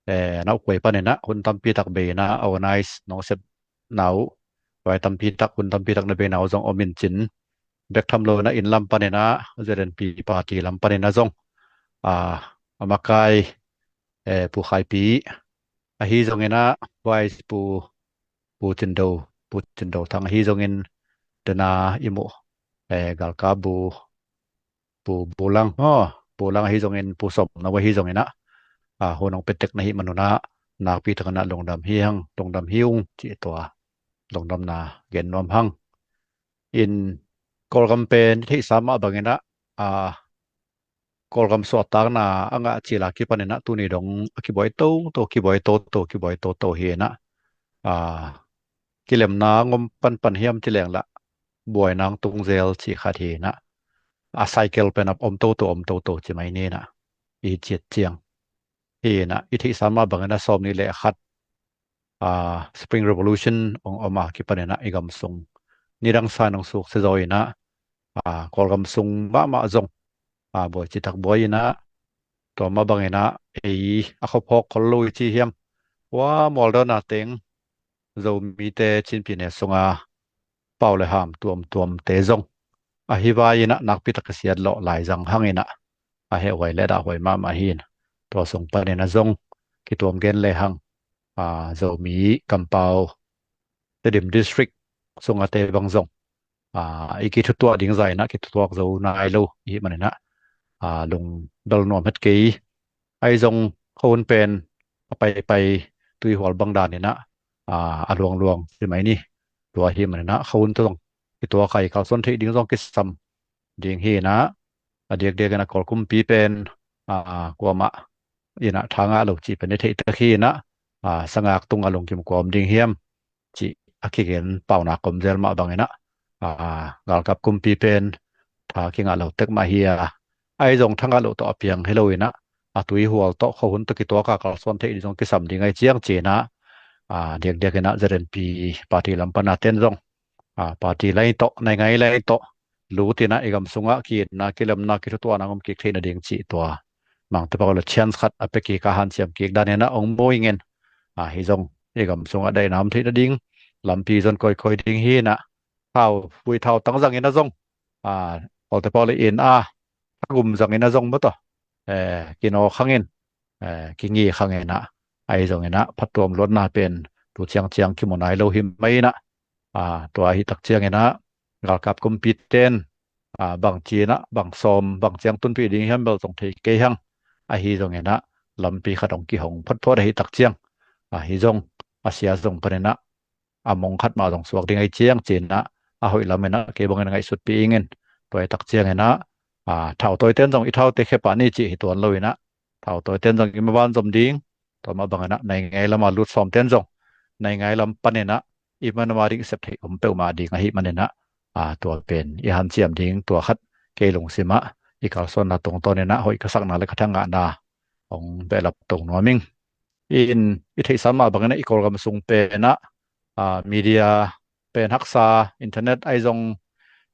eh, naukuai panin ah hun tampi tak bei in ah organize nong sep na uh, vai tampi tak, hun tampi tak na bei na uh zong om in cin. Bek tham lo in ah inn lam panin ah, Z N P party lam panin ah zong, ah, a makai, eh, Pu Khai Pi ahi zongin ah, Vice Pu, Pu Cin Do, Pu Cin Do Thang ahi zongin, dena i muh, eh, galkap Bu, Pu Bu Lang, oh, Bu Lang ahi zongin, Pu Sawm No ahi zongin ah, ah, hun hong pia tek na hih man un ah nakpi takin ah lungdam hi hang, lungdam hi ung cih tua lungdamna gen nuam hang. In Kawlgam pen i theihsa mah bangin ah, ah, Kawlgam suahtakna a ngah cil a kipanin ah tuni dong a kibuai toto, kibuai toto, kibuai toto hi in ah, ah, kilemna ngom panpan hiam ci leng lah buaina hong tung zel cih khat hi in ah, a cycle pen ah om toto, om toto ci mai ni in ah, i ciat ciang hi in ah, i theihsa mah bangin ah sawm nih le khat, ah, Spring Revolution hong om a kipanin ah i gam sung nidang sa in hong suksia zaw in ah, ah, Kawlgam sung mahmah zong, ah, buai citak buai in ah, tua mah bangin ah ei a khuaphawk khol lo i ci hiam, hua mual dawn a teng Zomite Chin pyine sunga pau le ham tuamtuamte zong a hi vai-in ah nakpi tak a siat lawh laizang hangin ah a hehhuai le dahhuai mahmah hi-in, tua sung panin ah zong kituam gen le hang, aa, Zomi kampau Tedim District sungate bang zong, aa, i kithutuah ding zah in ah kithutuak zo nai lo i hih manin ah, aa, lungbel nuam het kei. Ahi zong khuahun pen a paipai tuihual bang danin ah, aa, a luangluang ci mai ni. Tua ahih manin ah khuahun tawh zong kituak a i kalsuan theih ding zong kisam ding hi-in ah, a diakdiakin ah Kawl kumpi pen, aa, kuamah in ah tha ngah lo cih pen i theih tak hi-in ah, aa, sangak tungah lungkim kua om ding hiam cih a kigen paunak om zel mah bangin ah, aa, galkap kumpi pen tha kingah lo tek mah hi a, ahi zong tha ngah lo tawh a piang hi lo-in ah, a tuihual tawh khuahun tawh kituak a kalsuan theih ding zong kisam ding ahi ciang ci-in ah, aa, diakdiakin ah Z N P party lam pan a ten zong, aa, party line tawh, naingai line tawh lut in ah i gam sungah ki-itna, kilemna, kithutuahna hong om kik theih nading cih tua Mangte Pau le chance khat a pia kik a hanciam kik danin ah hong mu ing in, aa, hi zong i gam sungah daihna om theih nading lampi zon kawikawi ding hi-in ah, thau, vui thau tang zangin ah zong, aa, Kawlte Pau le in ah thagum zangin ah zong maw tawh, ee, kinawk hangin, ee, kingik hangin ah, ahi zongin ah phattuam luatna pen tu ciangciang kimu nai lo hi mai-in ah, aa, tua ahih tak ciangin ah galkap kumpi ten, aa, bang ci-in ah, bang sawm, bang ciang tunpih ding hiam bel zong thei kei hang. Ahi zongin ah lampi khat hong kihong photphot ahih tak ciang, aa, hi zong a sia zong panin ah a mong khat mah zong suak ding ahi ciang ci-in ah, a hoih lamin ah kei bangin ngaihsutpih ing in. Tua ahih tak ciangin ah, aa, thautawi ten zong i thaute khe pah ni cih hi tuan lo-in ah, thautawi ten zong i maban zom ding, tua mah bangin ah naingai lam a lut sawm ten zong naingai lam panin ah i manam a ding i sep theih om peuhmah ding ahih manin ah, aa, tua pen i hanciam ding, tua khat kei lungsim ah i kalsuanna tungtawnin ah hoih ka sakna le ka tha ngahna hong behlap to nuam ing. In i theihsa mah bangin ah i Kawlgam sung pen ah, aa, media pen haksa, internet ahi zong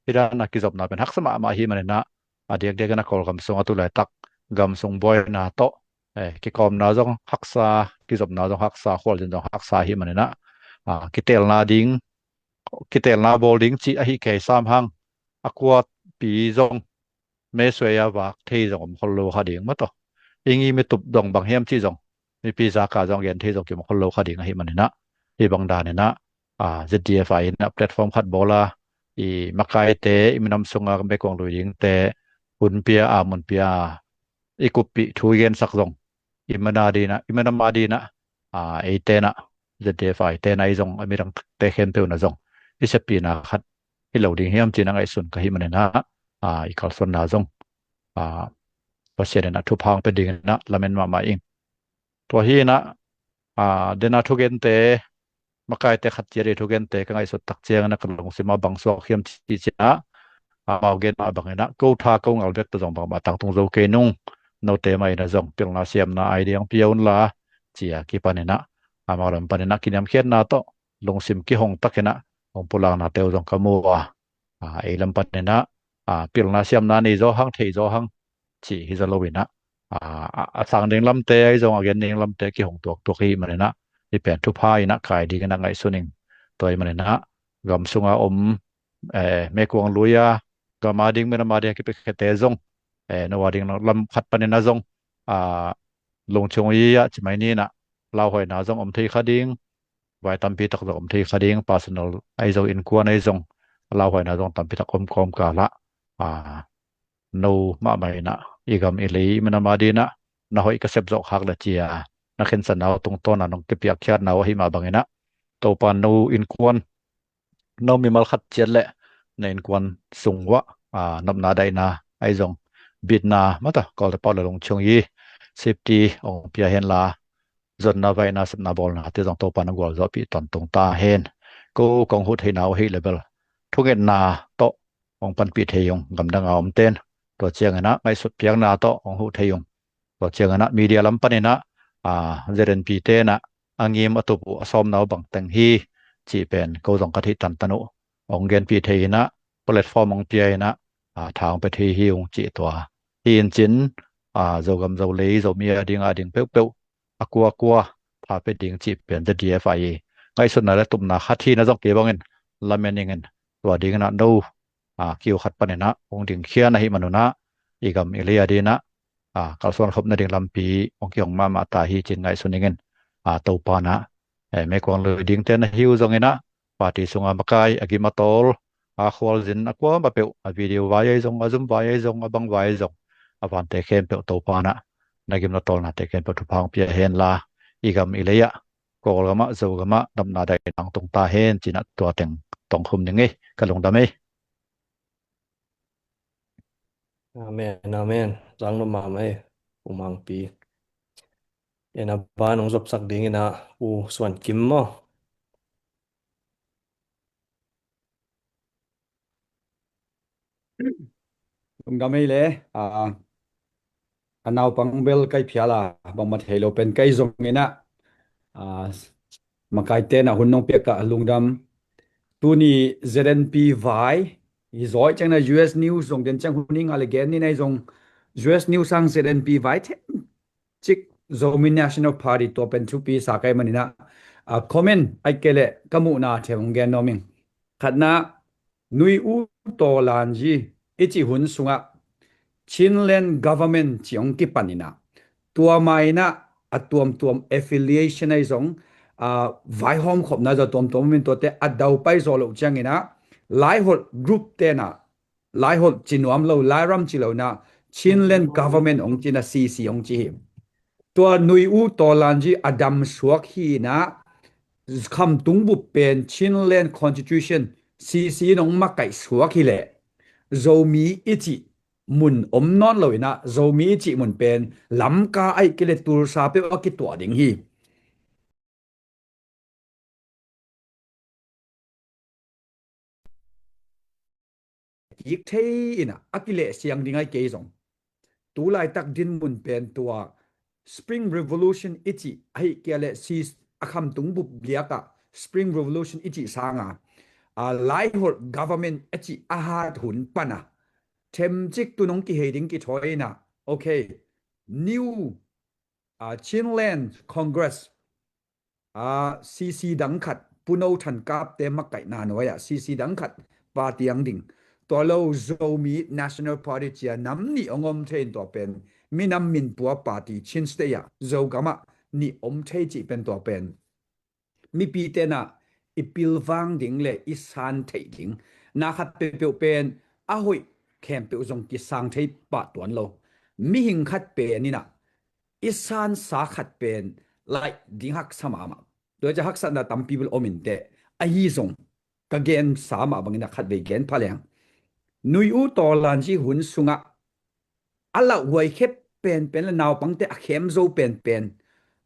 hih dan a kizopna pen haksa mahmah ahih manin ah, a diakdiakin ah Kawlgam sung a tu laitak gam sung buaina tawh, ee, kikawmna zong haksa, kizopna zong haksa, khualzin zong haksa ahih manin ah, aa, kiteelna ding, kiteelna bawl ding cih ahi kei sam hang, a kuapi zong mesuai a vak thei zong om khol lo kha ding maw tawh. I ngim i tup zong bang hiam cih zong mipi zak a zong gen thei zong ki om khol lo kha ding ahih manin ah, hih bang danin ah, aa, Z D F I in ah platform khat bawl a, i makaite, i minam sung a mekuang lui dingte hun pia a, mun pia a, i kuppih thu i gensak zong i man a ding ah, i manam a ding ah, aa, eite in ah, Z D F I te in ah, ahi zong a midangte khempeuh in ah zong i seppihna khat hi lo ding hiam ci-in ah ngaihsun ka hih manin ah, aa, i kalsuanna zong, aa, Pasian in ah thupha hong pia dingin ah lamen mahmah ing. Tua hi-in ah, aa, den a thugente, makaite khat ciat i thugente ka ngaihsut tak ciangin ah ka lungsim ah bang suak hiam cih ciangin ah, amau gen mah bangin ah, ko tha ko ngal bek tawh zong bangmah tangtung zo kei nung, note mah in ah zong pilna siamna idea hong pia un la, ci-a kipanin ah, amau lam panin ah kiniamkhiatna tawh lungsim kihong takin ah hong pulaknate uh zong ka mu a, aa, ei lam panin ah, aa, pilna siamna nei zaw hang, thei zaw hang cih hi zaw lo-in ah, aa, a, a sang ding lamte ahi zong, a gen ding lamte kihong tuaktuak ahih manin ah, hih pen thupha in ah kai dingin ah ngaihsun ing. Tua ahih manin ah gam sung a om, ee, mekuang lui a, gam a ding, minam a ding a kipiakhete zong, ee, no a ding lam khat panin ah zong, aa, lungchung i ah ci mai ni-in ah, lauhuaina zong om thei kha ding, vai tampi tak zong om thei kha ding, personal ahi zong, innkuan ahi zong, lauhuaina zong tampi tak om kawmkal ah, aa, no mahmah in ah, i gam i lei, i minam a ding ah na hoih ka sep zawh khak le ci-a na khensanna uh tungtawn a nong kipiakkhiatna uh ahih mah bangin ah, Topa'n no innkuan, no mimal khat ciat le na innkuan sung uah, aa, nopna daihna ahi zong, bitna maw tawh, Kawlte Pau le lungchung i safety hong pia hen la, zonna, vaihna, sepna, bawlnate zong Topa'n hong gualzawhpih tawntung ta hen. Ko kong huh theihna uh ahih leh bel thungetna tawh hong panpih thei ung, gamdang a omte'n. Tua ciangin ah ngaihsut piakna tawh hong huh thei ung. Tua ciangin ah media lam panin ah, aa, Z N P te'n ah a ngim a tup uh, a sawmna uh bang teng hi cih pen ko zong ka theih tantan uh, hong genpih thei in ah, platform hong pia in ah, aa, tha hong pia thei hi ung cih tua. Hi in cin, aa, Zogam Zolei, Zomi a ding a ding peuhpeuh a kuakua tha pia ding cih pen Z D F I i ngaihsutna le tupna khat hi-in ah zong kei bangin lamen ing in, Tua dingin ah no, a, kiu khat panin ah hong dingkhia na hih manun ah i gam i lei a dingin ah, a, kalsuan khop nading lampi hong kihong mahmah ta hi ci-in ngaihsun ing in, a, Topa in ah, e, meikuang lui dingte na hi uh zongin ah, party sunga makai, a gim a tawl, a khualzin, a kuama peuh, a video vai ahi zong, a Zoom vai ahi zong, a bang vai ahi zong, a vante khempeuh Topa in ah na gim na tawlnate khempeuh thupha hong pia hen la, i gam i lei ah, Kawlgam ah, Zogam ah, damna daihna hong tung ta hen ci-in ah tua teng tawng khum ning ei, ka lungdam ei. Amen, amen. Zang nuam mahmah ei, U Mangpi. En a ban hong zopsak dingin ah U Suan Kim maw? Lungdam ei le, a, a naupang bel kai phial a, bangmah thei lo pen kai zongin ah, a, makaite na hun nong piak ah lungdam. Tuni Z N P vai, hi zaw ciangin ah U S News zong den ciang hun hi ngah le gen ni na hi zong, U S News sang Z N P vai themcik Zomi National Party tua pen thupi sa kai manin ah, a, comment ahih kei leh ka muhna them hong gen nuam ing. Khatna, Nui U Taw Lan Zi i cih hun sungah Chinland Government cih hong kipan in ah, tua ma in ah a tuamtuam affiliation ahi zong, a, vaihawm khopna zong tuamtuam om in, tuate a daupai zawh loh ciangin ah laiholh group te in ah, laiholh ci nuam lo, lairam ci lo in ah Chinland Government hong ci in ah, C C hong ci hi. Tua Nui U Taw Lan Zi a damsuak hi in ah, Khamtung bup pen Chinland Constitution, C C in hong makaihsuak hi leh, Zomi i cih mun om nawn lo in ah, Zomi i cih mun pen Lamka ahih kei leh Tulsa peuh a kituah ding hi. Kik thei in ah, a kilehsiang ding ahi kei zong, tu laitak dinmun pen tua Spring Revolution i cih ahih kei leh, si a Khamtung bup liak ah Spring Revolution i cih sanga, a, laiholh government a cih a hat hun pan a, themcik tu nong kihei ding kithawi in ah, okay, New, a, Chinland Congress, a, C C dang khat, Pu No Than Kap te makaihna nuai ah C C dang khat party ang ding. Tua lo Zomi National Party ci a nam nih hong om thei in, tua pen minam minpua party Chin State ah, Zogam ah nih om thei cih pen tua pen mipite in ah i pilvang ding le i san theih ding, na khat peuhpeuh pen a hoih khempeuh zong kisang thei pah tuan lo. Mihing khat pen in ah i sansa khat pen laih ding haksa mahmah. Tua ciang haksatna tampi bel om in teh, ahi zong ka gensa mah bangin ah khatvei gen pha leng. Nui U Taw Lan Zi hun sungah a lauhuai khep penpen le naupangte a khem zo penpen,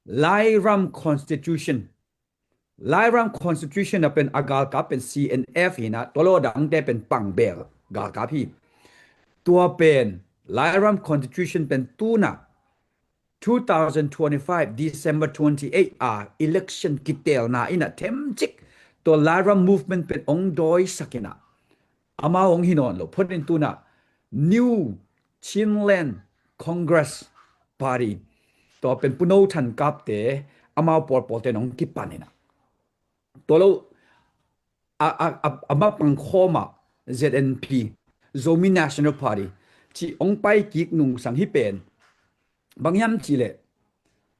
Lairam Constitution, Lairam Constitution a pen a galkap pen C N F hi in ah, tua lo a dangte pen Pangbel galkap hi. Tua pen Lairam Constitution pen tu in ah two thousand twenty-five December twenty-eight a election kitelna in ah themcik tua Lairam movement pen hong dawisak in ah, amau hong hi nawn lo phot in tu in ah New Chinland Congress Party, tua pen Pu No Than Kap te, amau pawlpawl te in hong kipan in ah, tua lo a, a, a, a mapang khawm ah Z N P, Zomi National Party cih hong pai kik nungsang hi pen, bang hiam cih leh,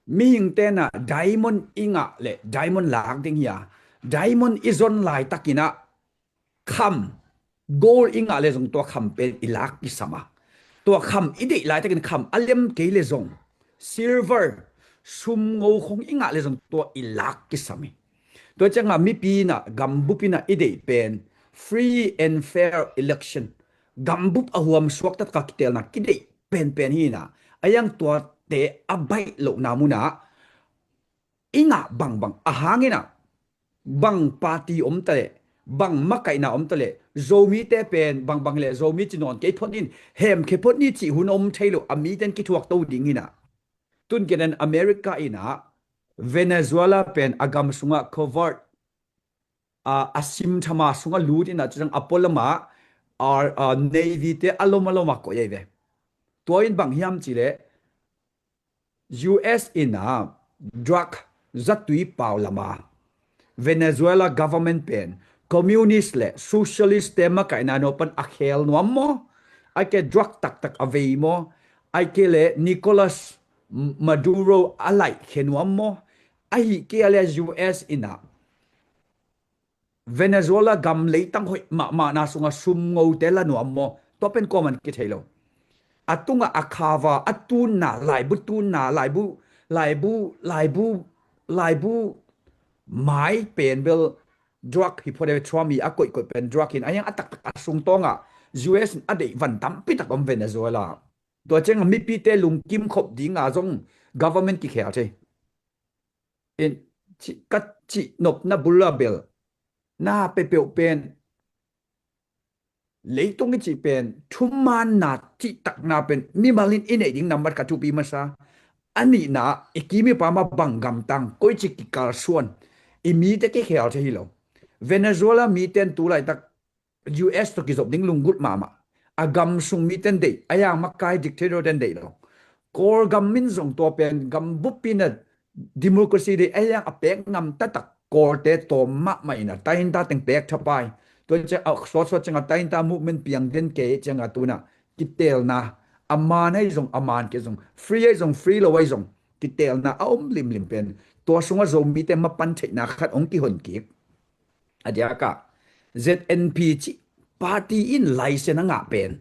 mihingte in ah diamond i ngah leh diamond lak ding hi a, diamond i zon laitak in ah kham, gold i ngah le zong tua kham pen i lak kisam a, tua kham i deih laitakin kham a lem kei le zong, silver, sumngo khong i ngah le zong tua i lak kisam hi. Tua ciangah mipi in ah, gambup in ah i deih pen free and fair election, gambup a huam suakta taka kitelna kideih penpen hi in ah, a iang tuate a baih lohna munah i ngah bangbang a hang in ah, bang party om ta leh, bang makaihna om ta leh, Zomite pen bangbang hi leh Zomi ci nawn kei phot in, hemkhia phot ni cih hun om thei lo, a mite in kithuak to ding hi in ah. Tun kenen America in ah Venezuela pen a gam sungah covert, a, a sim thama sungah lut in ah, tua ciang a pualam ah, a, a, Navy te a lom a lom a koih ahi ve. Tua in bang hiam cih leh, U S in ah drug zatui pau lam a, Venezuela government pen communist le socialist te makaihna nuam pan a khel nuam maw? Ai ke drug taktak a vei maw? Ai ke le Nicolas Maduro a laih khe nuam maw? Ahi ke le U S ina Venezuela gam leitang hoih mahmahna sunga sum ngote la nuam maw? Tua pen kuaman kithei lo. A tunga a khava a tunna laibu tunna laibu laibu laibu laibu mai pen bel drug hi phot e. Trump i a koihkoih pen drug hin a hiang a taktak a sungtawnga U S in a deih van tampi tak om Venezuela. Tua cianga mipite lungkim khop dinga zong government kikhel thei. In ci, ka cih nopna bula bel na pepeuh pen leitung i cih pen thumaanna cihtakna pen mimal in i neih ding nambat khat thupi masa. A nihna i kimipa ma bang gamtang koici kikalsuan i mite kikhel thei hi lo. Venezuela miten tu laitak U S tawh kizop ding lunggulh mahmah. A gam sung miten deih a yang makai dictator ten deih lo. Kawlgam min zong tua pen gam buppina democracy deih a yang a pek ngam taktak Kawlte tawm mahmah ina tainta teng pek thapai. Tua ciang a sawtsawt cianga tainta movement piang den kei cianga tuna kitelna a man ahi zong a man kei zong free ahi zong free lo ahi zong kitelna a om limlim pen tua sunga Zomite mapan theihna khat ong kihon kik. A diaka Z N P ci party in license a ngah pen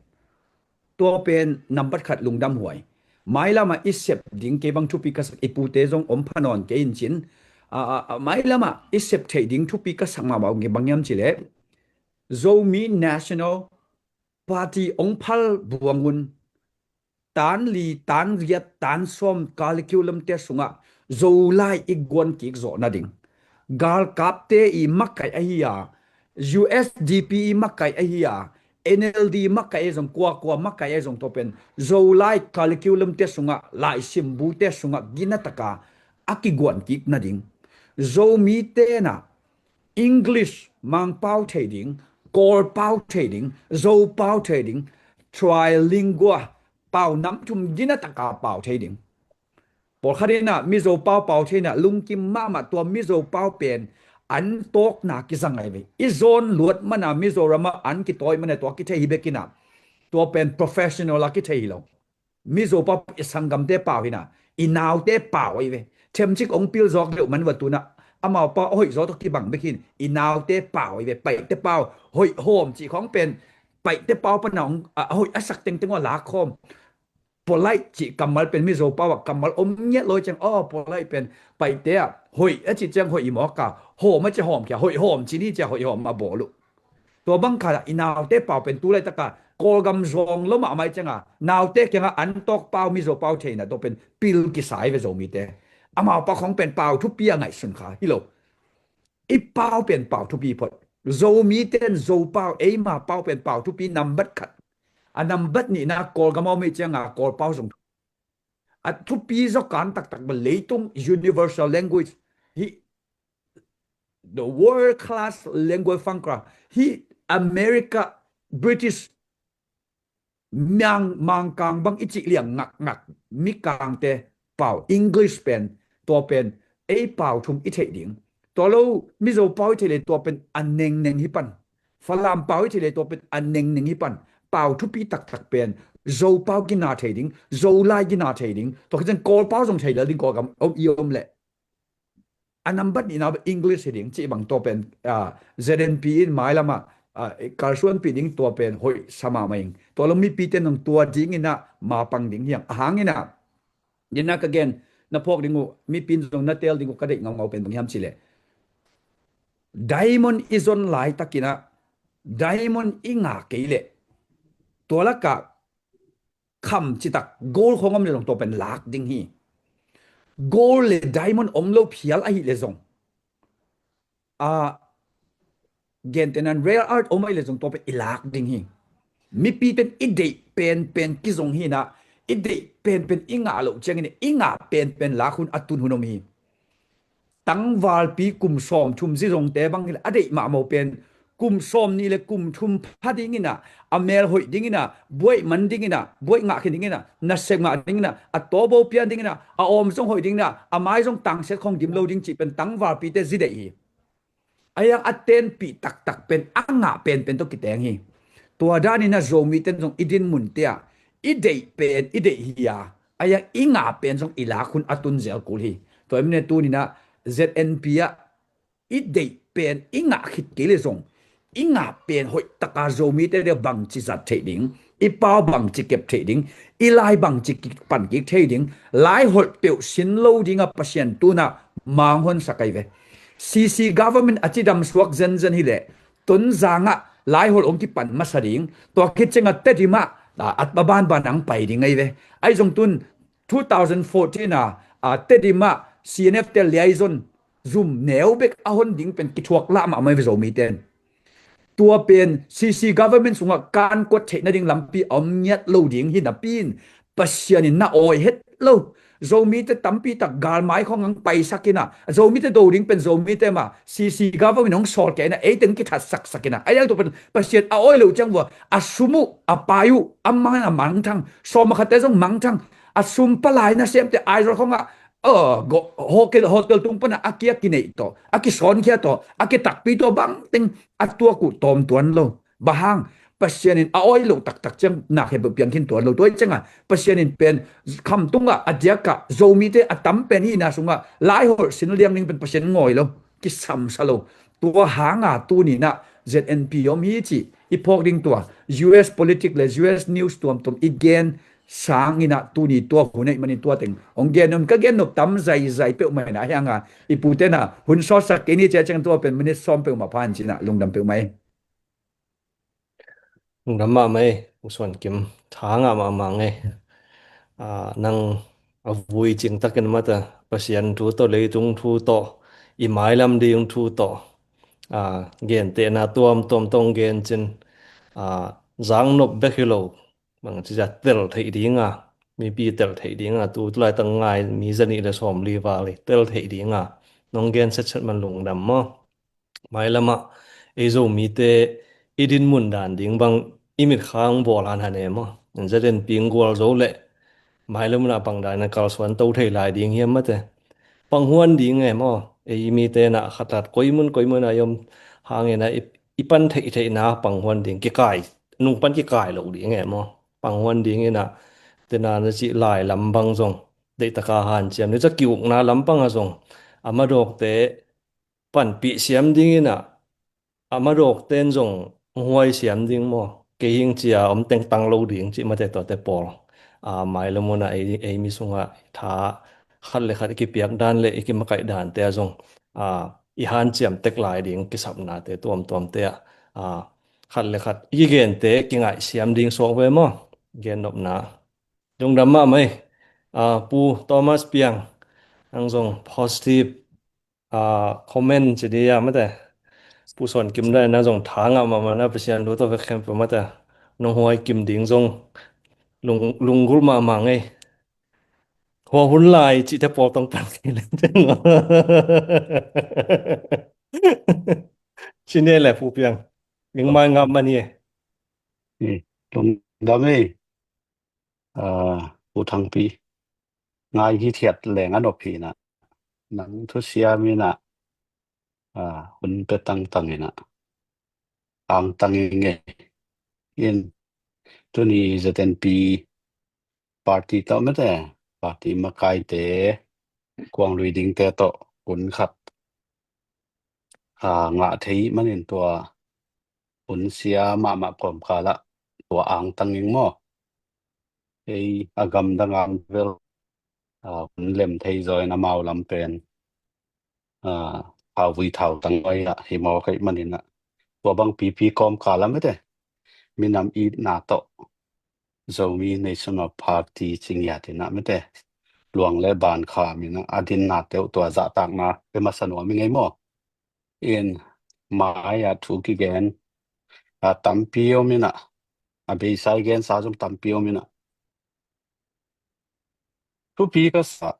tua pen nambat khat lungdam huai. Mailama i sep ding kei bang thupi ka sak i pute zong om phanawn kei in cin. A, a, a, mailama i sep theih ding thupi ka sak mahmah ong kei bang hiam cileh Zomi National Party ong phal buangun tan li, tan riat, tan sawm curriculum te sungah Zolai i guan kik zawh nading. Galkapte i makaih ahi a, U S D P i makaih ahi a, N L D makaih ahi zong kuakua makaih ahi zong tua pen Zolai curriculum te sungah laisim bu te sungah ginataka a kiguan kik nading. Zomi tena English Mangpau thei ding, Kawlpau thei ding, Zopau thei ding, trilingua pau nam thum ginataka pau thei ding. Pawlkhat inah Mizo pau pau thei inah lungkim mahmah tua Mizo pau pen an tawkna kizang ai ve. I zawn luat mana Mizoramah an kitawi mana tua kithei hi bek inah tua pen professional a kithei hi lo. Mizo pau i sanggamte pau hinah i naute pau ai ve. Themcik ong pil zawk deuh man va tunah amau pau a hoih zawk tawh kibang bek hin i naute pau ai ve. Paihte pau hoih hawm cih khawng pen paihte pau pana ong a hoih a sak tengteng aw lak khawm. Polite cih kammal pen Mizo pau ah kammal om ngiat lawi ciang aw polite pen paihte ah hoih a cih ciang hoih i mawk a hawm a cih hawm khia hoih hawm cih ni cia hoih hawm a bawl uh. Tua bang khat ah i naute pau pen tu laitaka Kawlgam zawng lo mahmah i cianga naute kiangah an tawk pau Mizo pau theina tua pen pil kisai ve Zomite. Amau pau khawng pen pau thupi a ngaihsun kha hi lo. I pau pen pau thupi phot. Zomite in Zo pau eima pau pen pau thupi nambat khat. A nambat nihna Kawlgam a om i cianga Kawlpau zong a thupi zaw kan taktak bel leitung universal language hi the world class language fangkra hi America British Mangkang bang i cih liang ngakngak Mikangte pau English pen tua pen ei pau thum i theih ding. Tua lo Mizo pau i theih le tua pen a nengneng hi pan. Falam pau i theih le tua pen a nengneng hi pan. Pau thupi taktak pen Zo pau gina thei ding, Zo lai gina thei ding. Tua khit cian Kawl pau zong thei lel ding Kawlgam om i om leh a nambat nihna English hi ding cih bang tua pen Z N P in mailamah kalsuanpih ding tua pen hoih sa mahmah ing. Tua lo mipi ten zong tua dinginah mapang ding hiang a hanginah dinah ka gen na phawk ding uh mipi in zong na tel ding uh ka deih ngaungau pen bang hiam cileh diamond i zon laitakinah diamond i nga kei leh tua lakah kham citak gold khong om le zong tua pen lak ding hi. Gold le diamond om lo phial ahi le zong a gentenan rare earth om ahi le zong tua pen i lak ding hi. Mipi ten i deih penpen kizong hinah i deih penpen i ngah loh ciangin i ngah penpen lak hun a tun hun om hi. Tangvalpi kum sawm thum zizongte bang hile a deih mahmah pen kum sawm nih le kum thum pha dinginah a mel hoih dinginah buaih man dinginah buaih ngah khin dinginah nasep ngah dinginah a tawbo pian dinginah a awm zong hoih dinginah a mai zong tangsiat khong dim lo ding cih pen tangvalpite zi deih hi. Ahi hang a tenpih taktak pen a ngah penpen tawh kiteng hi. Tua danin a Zomite in zong i dinmun te ah i deih pen i deih hi a, ahi hang i ngah pen zong i lak hun a tun zel kul hi. Tua hi manin tuninah Z N P ah i deih pen i ngah khit kei le zong i ngah pen hoih taka Zomite dia bangci zat theih ding, i pau bangci kep theih ding, i lai bangci pan kik thei ding, lai holh peuh sin lo dinga Pasian tunah manghonsak ahi ve. C C government a cidam suak zenzen hileh Tonzang ah lai holh hong kipan masa ding, tua khit ciangah Tedim ah a banban ang pai ding ahi ve. Ahi zong tun two thousand fourteen a Tedim ah C N F te liaizon zum neu bek a hon ding pen kithuak lah mahmah ahi ve Zomite in. Tua pen C C government sungah kan kuat theih nading lampi a om ngiat lo ding hi napi in Pasian in na awi het lo. Zomite tampi tak galmai khawng ang paisak inah Zomite do ding pen Zomite mah C C government hong sawl kei inah ei teng kithatsaksak inah ahi hang tua pen Pasian a awi lo ciang vua a sum uh a pai uh a mang a mangthang sawm a khatte zong mangthang a sum palai nasemte Aizawl khawngah hotel tung pana a kia kineih tawh a kisawngkhia tawh a kitakpi tawh bangteng a tuak uh tawm tuan lo. Bang hang Pasian in a awi lo taktak ciang nak he piang khin tuan lo. Tua hi ciangah Pasian in pen khamtungah a diakah Zomite a tam pen hihna sungah lai holh sin liang ding pen Pasian in ngawi lo, kisamsa lo. Tua hanga tuninah Z N P om hi cih i phawk ding tua U S politic le U S news tuamtuam i gen sanginah tuni tua hun ahih manin tua teng hong gen om ka gen nop tam zaizai peuhmah inah ahi hanga i pu tenah hun sawtsak kei ni cia ciang tua pen minit sawm peuhmah phan cinah lungdam peuhmah hi. Lungdam mahmah hi Pu Suan Kim, tha ngah mahmah ngei. Nang a vui cingtakin mata Pasian thu tawh leitung thu tawh i mailam ding thu tawh gentehna tuamtuam tawh hong gen cin, zangnop bek hi lo bangci zia tel theih dinga mipi tel theih dinga tu tulai tang ngai mi zanih le sawmli val hi tel theih dinga nong gen setset man lungdam maw. Mailamah ei Zomite i dinmun dan ding bang i mitkhang bawl hanhan e maw. N Z N P gual zo le mailam unah bang dan a kalsuan to thei lai ding hiam mate. Panghuan ding e maw. Ei mite nah khatat koimun koimun a i om hangin a i pan theihtheihna panghuan ding kikai nung pan kikai lo ding e maw. Panghuan ding inah tena na cih lai lam bang zong deihtaka hanciam ni ca kiukna lampang a zong a madawkte panpih siam ding inah a madawkte in zong huai siam ding maw. Kei hing cia om tengtang lo ding cih mate tuate pawl a mailam unah ei mi sungah tha khat le khat i kipiak dan le i kimakaih dante a zong a i hanciam tek lai ding kisapnate tuamtuamte ah a khat le khat i kigente kingaih siam ding suak ve maw. Gennopna lungdam mahmah hi. Pu Thomas Piang ang zong positive comment ci dia mate. Pu Suan Kim dai na zong tha ngah mahmah na Pasian lu tawh vek khempeuh mate. Nong huai kim ding zong lunggulh mahmah ngei. Hua hun lai cihte pawl tong pan kei le ci ne le Pu Piang. Ning mai ngap man hi e. Lungdam hi. Pu Thangpi ngai hi thiat leng a nop hi inah nang thusiam inah hun pe tangtang inah angtang i ngei in tuni Z N P party tawh mate party makaite kuang lui dingte tawh hun khat ngah thei manin tua hun sia mahmah kawmkalah tua angtang ing maw. Ei a gamdang ang vel hun lem thei zaw in amau lam pen thauvui thautang oi ah hi maw kaih manin ah tua bang pipi kawmkal ah mete minam itna tawh Zomi National Party ci ngiat in ah mete luang le ban kham in ah a dinna teuh tua zahtakna pe masa nuam i ngei maw. In mai ah thu kigen a tampi om in ah a beisa i gensa zong tampi om in ah thupi ka sa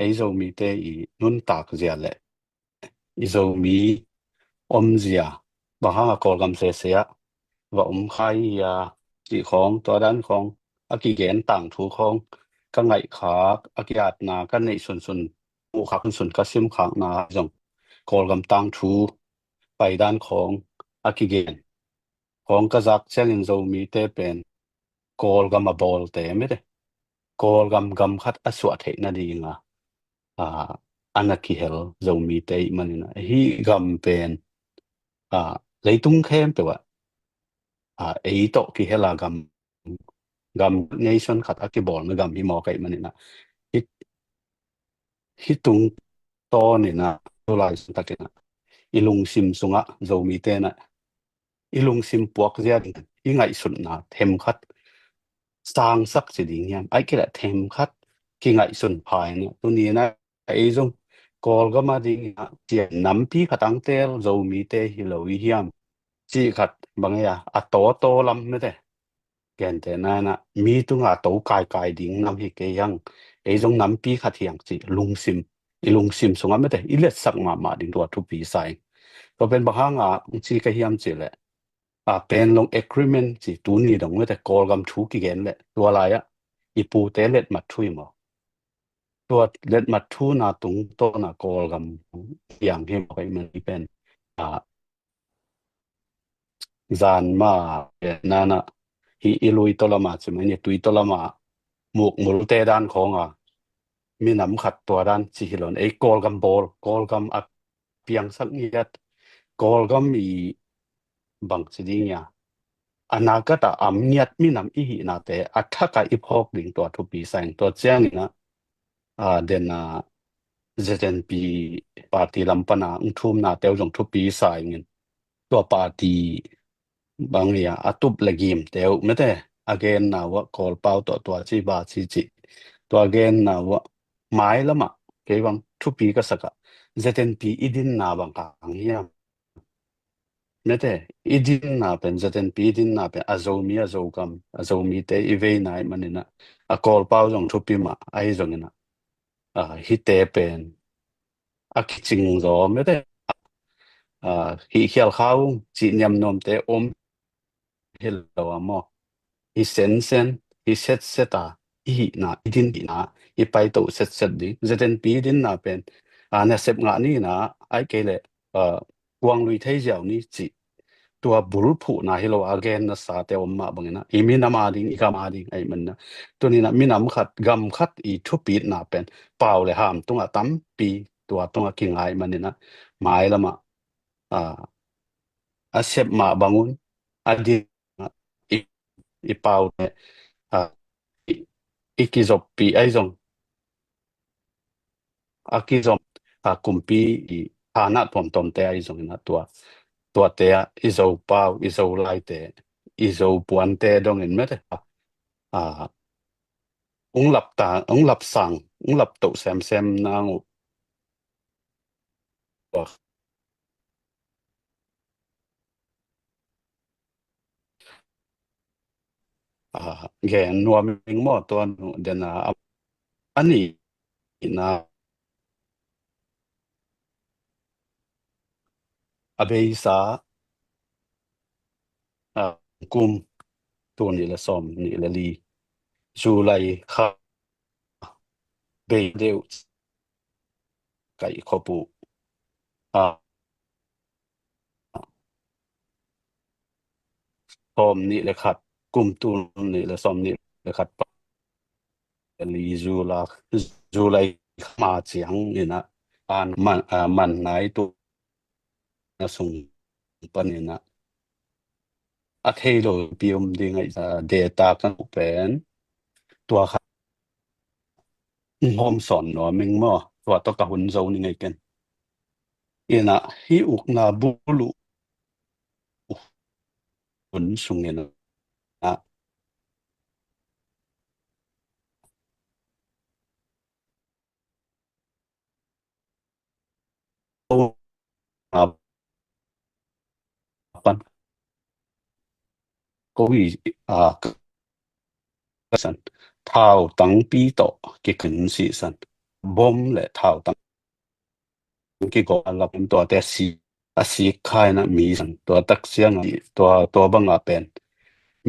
ei Zomite i nuntak zia le i Zomi omzia bang hang a Kawlgam sese ah va om khai hi a cih khawng tua dan khawng a kigen tangthu khawng ka ngaih khak a kiatna ka neih sunsun muh khak sunsun ka sim khakna zong Kawlgam tangthu paidan khawng a kigen khawng ka zak ciangin Zomite pen Kawlgam a bawlte mete, Kawlgam gam khat a suah theih nadinga a, a na kihel Zomite ih maninah hih gam pen a, leitung khempeuh ah a, ei tawh kihel a gam, gam nation khat a kibawlna gam hi mawk aih maninah hih, hih tungtawninah tulai suntakinah i lungsim sungah Zomite nah i lungsim puak zia ding i ngaihsutna themkhat sangsak ci ding hiam, aih kei leh themkhat kingaihsun phaina tuninah ei zong Kawlgam a dingah cian nampi khat angtel Zomite hi lo i hiam cih khat bang ei a, a tawtaw lam mete. Gentehna inah mi tunga to kaikai ding nam hi kei hiang, ei zong nampi khat hiang cih lungsim, i lungsim sungah mete i letsak mahmah ding tua thupi sa ing. Tua pen bang hanga ci ka hiam cih leh a, Panglong Agreement ci tuni dong mete Kawlgam thu kigen leh tua lai-ah i pute letmat thu hi maw? Tua letmat thu na tungtawna Kawlgam hiang hi maw? Kei man i pen a, zan ma nana hi i lui tawlama ci mai ni tui tawlama mukmulte dan khawnga minam khat tua dan ci hi lo in ei Kawlgam bawl, Kawlgam a piangsak ngiat, Kawlgam i bang ci ding ia, a nakatah am ngiat minam i hihnate a thakah i phawk ding tua thupi sa ing. Tua cianginah a, dena Z N P party lam pana ung thumnate uh zong thupi sa ingin tua party bang ia a tup le gimte uh mete a genna uh ah Kawlpau tawh tua ci ba ci ci tua genna uh ah mailamah kei bang thupi ka sakah Z N P i dinna bang kang hiam? Mete i dinna pen Z N P i dinna pen a Zomi a Zogam a Zomite i veina ih maninah a Kawlpau zong thupi mah ahi zonginah a, hihte pen a kicing zaw mete a, hih khial kha ung cih niamnuamte om hi lo a maw? Hi sensen, hi setset a i hihna, i din hihna i paito setset ding. Z N P i dinna pen a, nasep ngah nina aih kei leh a, kuang lui thei ziau ni cih tua bulphuhna hi lo a genna sate om mah bangina i minam a ding i gam a ding aih manina tunina minam khat gam khat i thupitna pen pau le ham tungah tampi tua tungah kingai manina mailamah a, a sep mah bangun a din i, i pau le a, i, i kizoppi ahi zong a kizom a kumpi i hana tuamtuamte ahi zongin a tua tuate ah i Zopau i Zolaite i Zopuante dongin mete a ung lap ta ung lap sang ung lap toh semsem nang uh a gen nuam ing maw tua nu dena a ni na a beisa a kum tul nih le sawm nih le li July kha bei deuh kaih khop uh a sawm nih le khat kum tul nih le sawm nih le khat pa li July July kha ma ciang ina an man a man nai tu na sung panina a thei lo pi um ding a data kan pen tua kha hom sawn nuam ing maw tua tawh ka hun zo ni ngei ken ina hi ukna bulu hun sungin a pan ko i a san thau tangpi tawh kikin si san bom le thau tang kigo a lap tuate a si a sik khaina mi san tua tak siang tua tua banga pen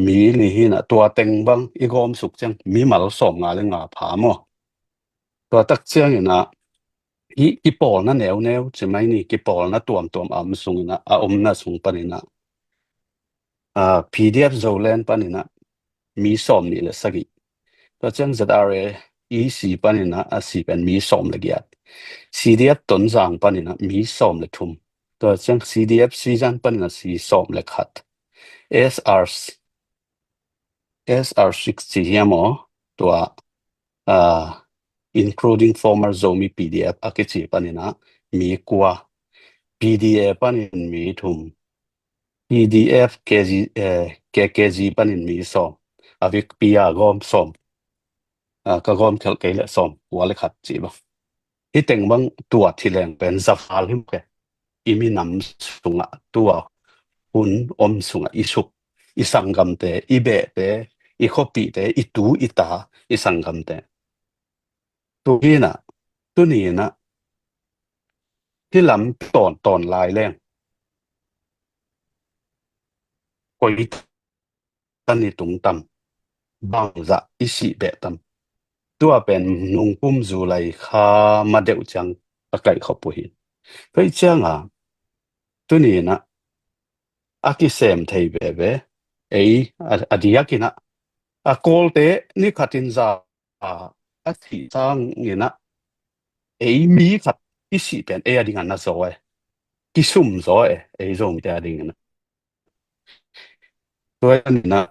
mi li hina tua teng bang i gawm suk ciang mi mal sawm nga le nga pha maw tua tak ciang ina hih kipawlna neuneu ci mai ni, kipawlna tuamtuam a om sungin ah, a omna sung panin ah, ah, P D F Zoland panin ah mi sawm nih le sagih. Tua ciang Z R A E C panin ah a si pen mi sawm le giat. C D F Tonzang panin ah mi sawm le thum. Tua ciang C D F Sizan panin ah si sawm le khat. S R, S R six ci hiam aw, tua, ah, including former Zomi P D F a kici panin ah mi kua. P D A panin mi thum. P D F K Z, eh, K K Z panin mi sawm. A vekpi a gawm sawm. Ah, ka gawm khelh kei le sawm kua le khat ci bang. Hih teng bang tua thi leng pen za val hi mawk e. I minam sungah tua hun om sungah i suk, i sanggamte, i behte, i khuapihte, i tu i ta, i sanggamte. Tu hi in ah, tuni in ah, hih lam tawntawn lai leng koi tan i tung tam, bangzah i sih beh tam. Tua pen nungkum July kha ma deuh ciang a kaih khop uh hi. Tua hi ciang a, tuni in ah, a kisem thei veve, ei, a, a diak in ah, a Kawlte ni khat in za a, a thih sangin ah, ei mi khat i sih pen ei a ding a na zaw e, kisum zaw e, ei Zomite a dingin ah. Tua hi manin ah,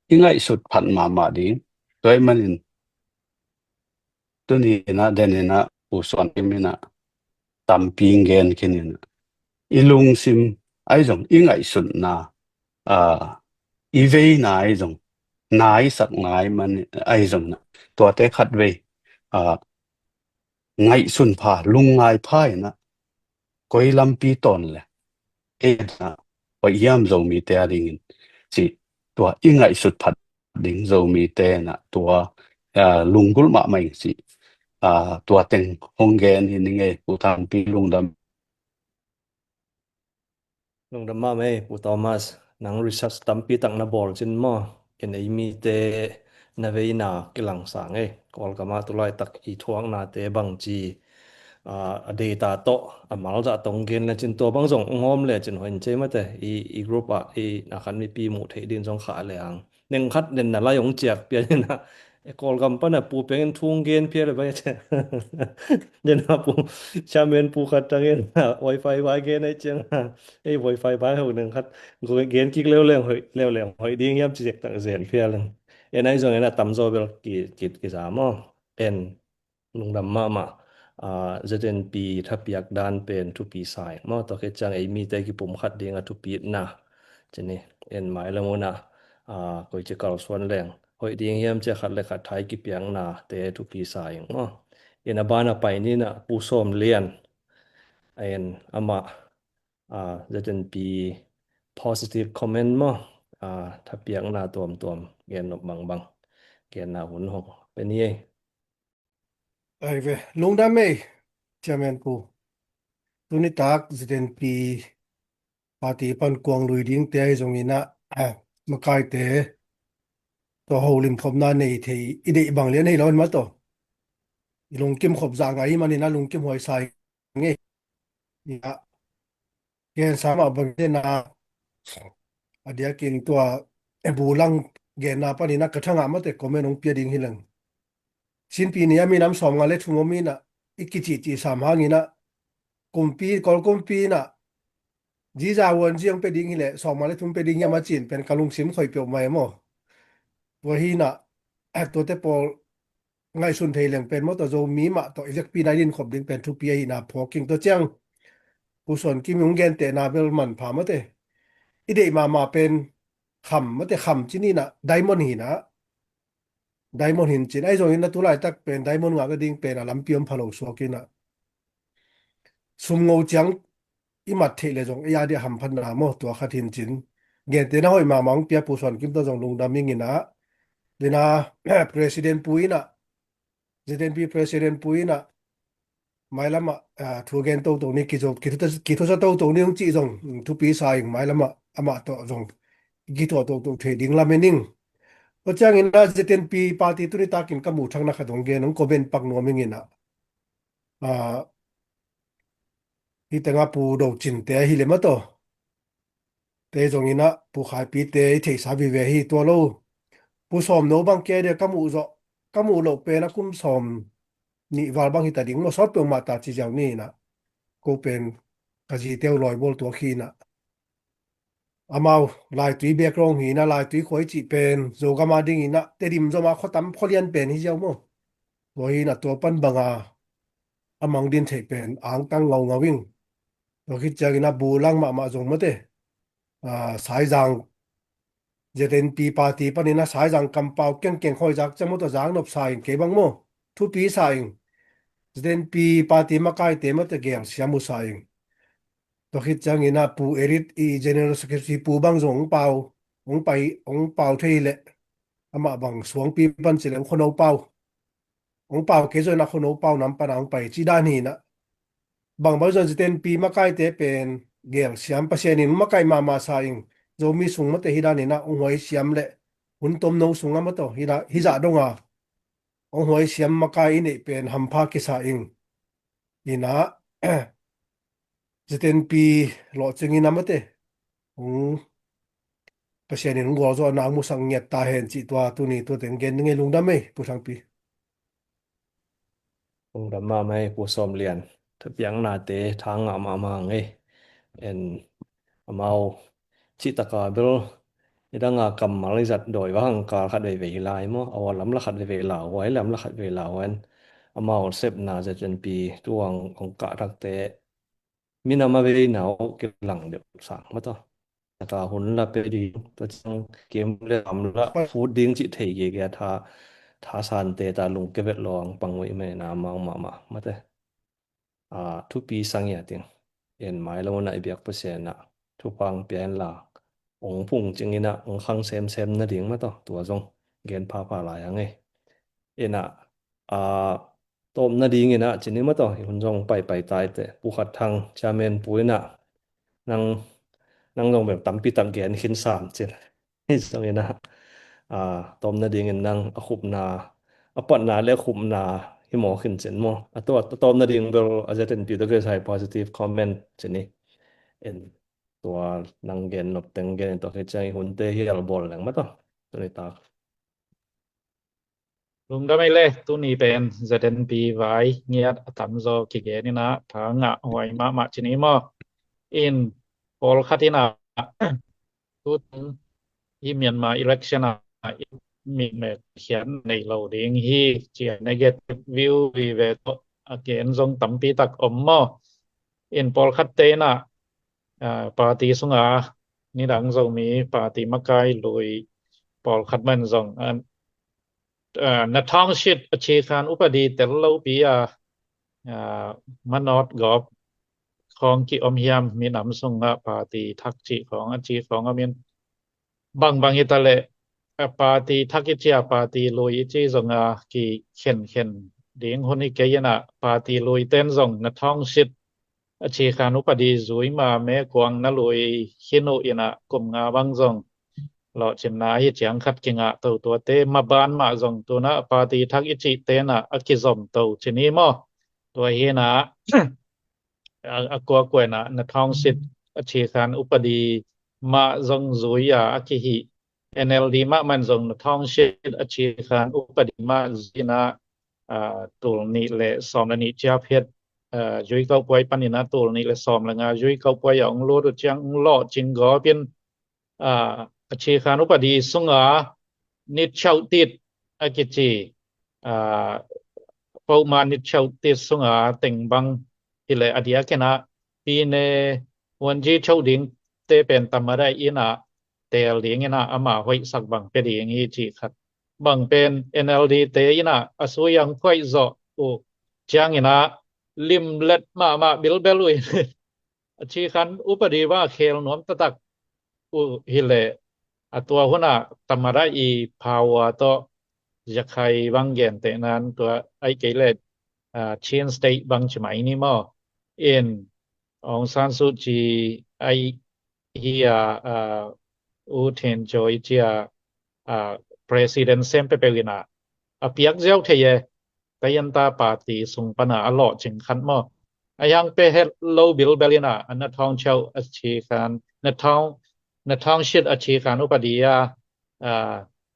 i ngaihsut phat mahmah ding. Tua hi manin, tuni in ah, den in ah, Pu Suan Kim in ah, tampi gen khin in ah, i lungsim, ahi zong, i ngaihsutna, ah, i veina ahi zong, naisak nai man ahi zong in ah, tuate khatvei, ah, ngaihsun pha, lungngai pha in ah, koi lampi tawn le, ei in ah, hoih hiam Zomite a dingin, ci, tua i ngaihsut phat ding Zomite in ah, tua, ah, lunggulh mahmah ing ci, ah, tua teng hong gen hi ning ei, Pu Thangpi lungdam. Lungdam mahmah ei, Pu Thomas, nang research tampi tak na bawl cin maw? En ei mite na veina kilang sang ei. Kawlgam ah tulaitak i thuaknate bangci, ah, a data tawh a malzah tawh gen le cin tua bang zong ong hawm le cin hoin cei mate. I, i group ah i na khan mipi muh theih din zong khah le ang. Neng khat nen na lai ong ciak pian in ah, e, Kawlgam pan a Pu Peng in thu ong gen phial a bai a ciang. Nen a Pu, Chairman Pu khat tang in ah, wifi vai gen a ciang. Ei, wifi vai ho neng khat gen kik leuleng hoih, leuleng hoih ding hiam ci zek tak zen phial in. En ahi zong en a tamzaw bel ki, ki, kiza maw. En lungdam mahmah. Ah, Z N P thapiak dan pen thupi sa ing maw, tua khit ciang ei mite kipumkhat ding a thupitna. Cini, en mailam un ah, ah, koici kalsuan leng hoih ding hiam ci a khat le khat thai kipiaknate thupi sa ing maw. En a ban a pai ni in ah Pu Sawm Lian. En amah, ah, Z N P positive comment maw. Ah, thapiakna tuamtuam gen nop bangbang. Genna hun hong pe ni ei. Ai ve, lungdam ei, Chairman Pu. Tuni tak Z N P party pan kuang lui dingte ahi zongin ah, ah, makaite tawh holim khopna nei thei, i deih bang lian hei lo in mah tawh. I lungkim khop zah ngai hi manin ah lungkim huai sa ing ei. Ia, gensa mah bang genna, a diakin tua, e, bulang genna panin ah ka thangah mate comment hong pia ding hi leng. Sinpi ni a minam sawmnga le thum om in ah, i kicihcih sam hangin ah, kumpi, Kawl kumpi in ah, ziza huan ziang pe ding hi leh, sawmnga le thum pe ding hiam a cin pen ka lungsim khoi peuhmah e maw. Tua hi in ah, tuate pawl ngaihsun thei leng pen maw tawh Zomi mah tawh i vekpi nai din khop ding pen thupi ahihna phawk ing. Tua ciang Pu Suan Kim hong gentehna bel manpha mate. I deih mahmah pen kham mate, kham cin in ah diamond hi in ah. Diamond hin cin. Ahi zongin ah tulaitak pen diamond ngak nading pen a lampi om pha lo suak in ah. Sum ngo ciang i mat theih le zong, i a dia hamphatna maw, tua khat hin cin. Gentehna hoih mahmah hong pia Pu Suan Kim tawh zong lungdam ing in ah. Lina, President Pu in ah, Z N P President Pu in ah, mailam ah, ah, thu gen toto ni, kithusa, kithusa toto ni hong cih zong, mm, thupi sa ing, mailam ah, amah tawh zong kithuah toto thei ding lamen ing. Tua ciangin ah Z N P party tuni takin ka muh thakna khat hong gen, hong comment pak nuam ing in ah. Ah, Hih tengah Pu Do Cin te ahi le mah tawh, te zong inah Pu Khai Pi te i theihsa vive hi tua lo. Pu Sawm No bang kia dia ka muh zawh, ka muh loh pen a kum sawm nih val bang hi ta ding maw, sawt peuhmah ta ci ziau ni inah. Ko pen ka zi teu lawi bawl tuak hi inah. Amau Laitui background hi inah, Laitui khua i cih pen Zogam a ding inah Tedim zom a khua tam khua lian pen hi ziau maw. Tua hi inah tua pan banga a mang din theih pen angtang ngaungau ing. Tua khit ciang inah bulang mahmah zong mate, ah, Saizang Z N P party pan inah Saizang kampau kengkeng khawizak ciang maw tawh zak nopsa ing kei bang maw. Thupi sa ing. Z N P party makaite mate gel siam uh sa ing. Tua khit ciang inah Pu Erit i General Secretary Pu bang zong hong pau, hong pai, hong pau thei leh amah bang suangpi pan ci leh hong khuano pau. Hong pau kei zong inah khuano pau nam pan a hong pai ci dan hi inah. Bangbang zong Z N P makaite pen gel siam, Pasian in hong makaih mahmah sa ing. Zomi sung mate hi dan inah hong huai siam leh hun tomno sung a maw tawh hi da-, hi zah dong a hong huai siam makai i neih pen hampha kisa ing. Inah Z N P lawhcing inah mate hong Pasian in hong gualzawhna hong musak ngiat ta hen cih tua tuni tua teng gen ngei. Lungdam ei Pu Thangpi. Lungdam mahmah ei Pu Sawm Lian. Thupiaknate tha ngah mahmah ngei. En amau cih taka bel i danga kammal i zat dawi va hang kal khat veivei lai maw, a ua lam la khat veivei, lauhuai lam la khat vei lauhuai. Amau sepna Z N P tuang hong kah takte minam a veina uh kilang deuh sang maw tawh. Taka hun la pe ding, tua ciang kim le kam la phut ding cih thei gege a tha, tha sante ta lungke vet lawng pang uh i mena mau mahmah mate. A, thupi sang ia ting. En mai lo na i biak Pasian ah thupha pia hen la, ong phung cing inah ong khang semsem nading maw tawh, tua zong gen phapha lai a ngei. Inah, a, tawp nading inah cin i maw tawh, i hun zong paipai tai teh, Pu Khat Thang chairman pu inah nang, nang zong bel tampi tak gen khin sam cin. Hi zong inah, a, tawp nading in nang a khupna, a patna le a khupna hi maw khin cin maw. A tawp, a tawp nading bel a Z N P tawh kisai positive comment cin i. En tua nang gen nop teng gen in tua khit ciang i hunte hi al bawl leng maw tawh. Tuni tak. Lungdam ei le, tuni pen Z N P vai ngiat a tamzaw kigen inah tha ngah huai mahmah cin i maw. In pawlkhat inah tutung i Myanmar election ah i mitmeh khiat nei lo ding hi ci a negative view vive tawh a gen zong tampi tak om maw. In pawlkhatte inah, ah, party sunga nidang Zomi party makai lui pawlkhat man zong, ah, ah, na thawngsit a cikhan upadi tel lopi a, ah, manawt gawp khawng ki om hiam, minam sungah party thak cih khawng a ci khawng om in. Bangbang hi ta leh, a, party thak i ci a party lui i ci zong a kikhenkhen ding hun hi kei inah, party lui ten zong na thawngsit a cikhan upadi zui ma mekuang na lui khin uh inah kum nga bang zong lawhcinna hi ciang khat kingah to, tuate maban mah zong tunah party thak i cih tenah a kizom to cin i maw. Tua hi inah a, a kuakua inah na thawngsit a cikhan upadi mah zong zui a, a kihih N L D mah man zong na thawngsit a cikhan upadi mah zui inah, a, tul nih le sawm le nih ciap het, a, zui kauh puai pan inah tul nih le sawm le nga zui kauh puai a ong lut uh ciang ong lawhcing gawp in, a, a cikhan upadi sunga nit chauh tit a kici, a, pawhma nit chauh tit sunga teng bang hi leh a diak inah pine huanji chauh ding te pen tamada inah teel ding inah ama hoihsak bang pia ding hi cih khat. Bang pen N L D te inah a sui ang khuaih zawh uh ciang inah limlet mahmah bilbel uh in a cikhan upadi bang a khel nuam taktak uh hi leh, a tua hunah tamada i power tawh ziakhai bang genteh nan tua aih kei leh, a, Chin State bang ci mai ni maw. In Aung San Suu Kyi aih hi a, a, U Thien Joy ci a, a, president sem peuhpeuh inah a piak ziau thei e. Kayanta party sung pana a lawhcing khat maw. A hiang pe het lo bilbel in ah, a na thawng chau a chi khan, na thawng, na thawng shit a chi khan upadi a, a,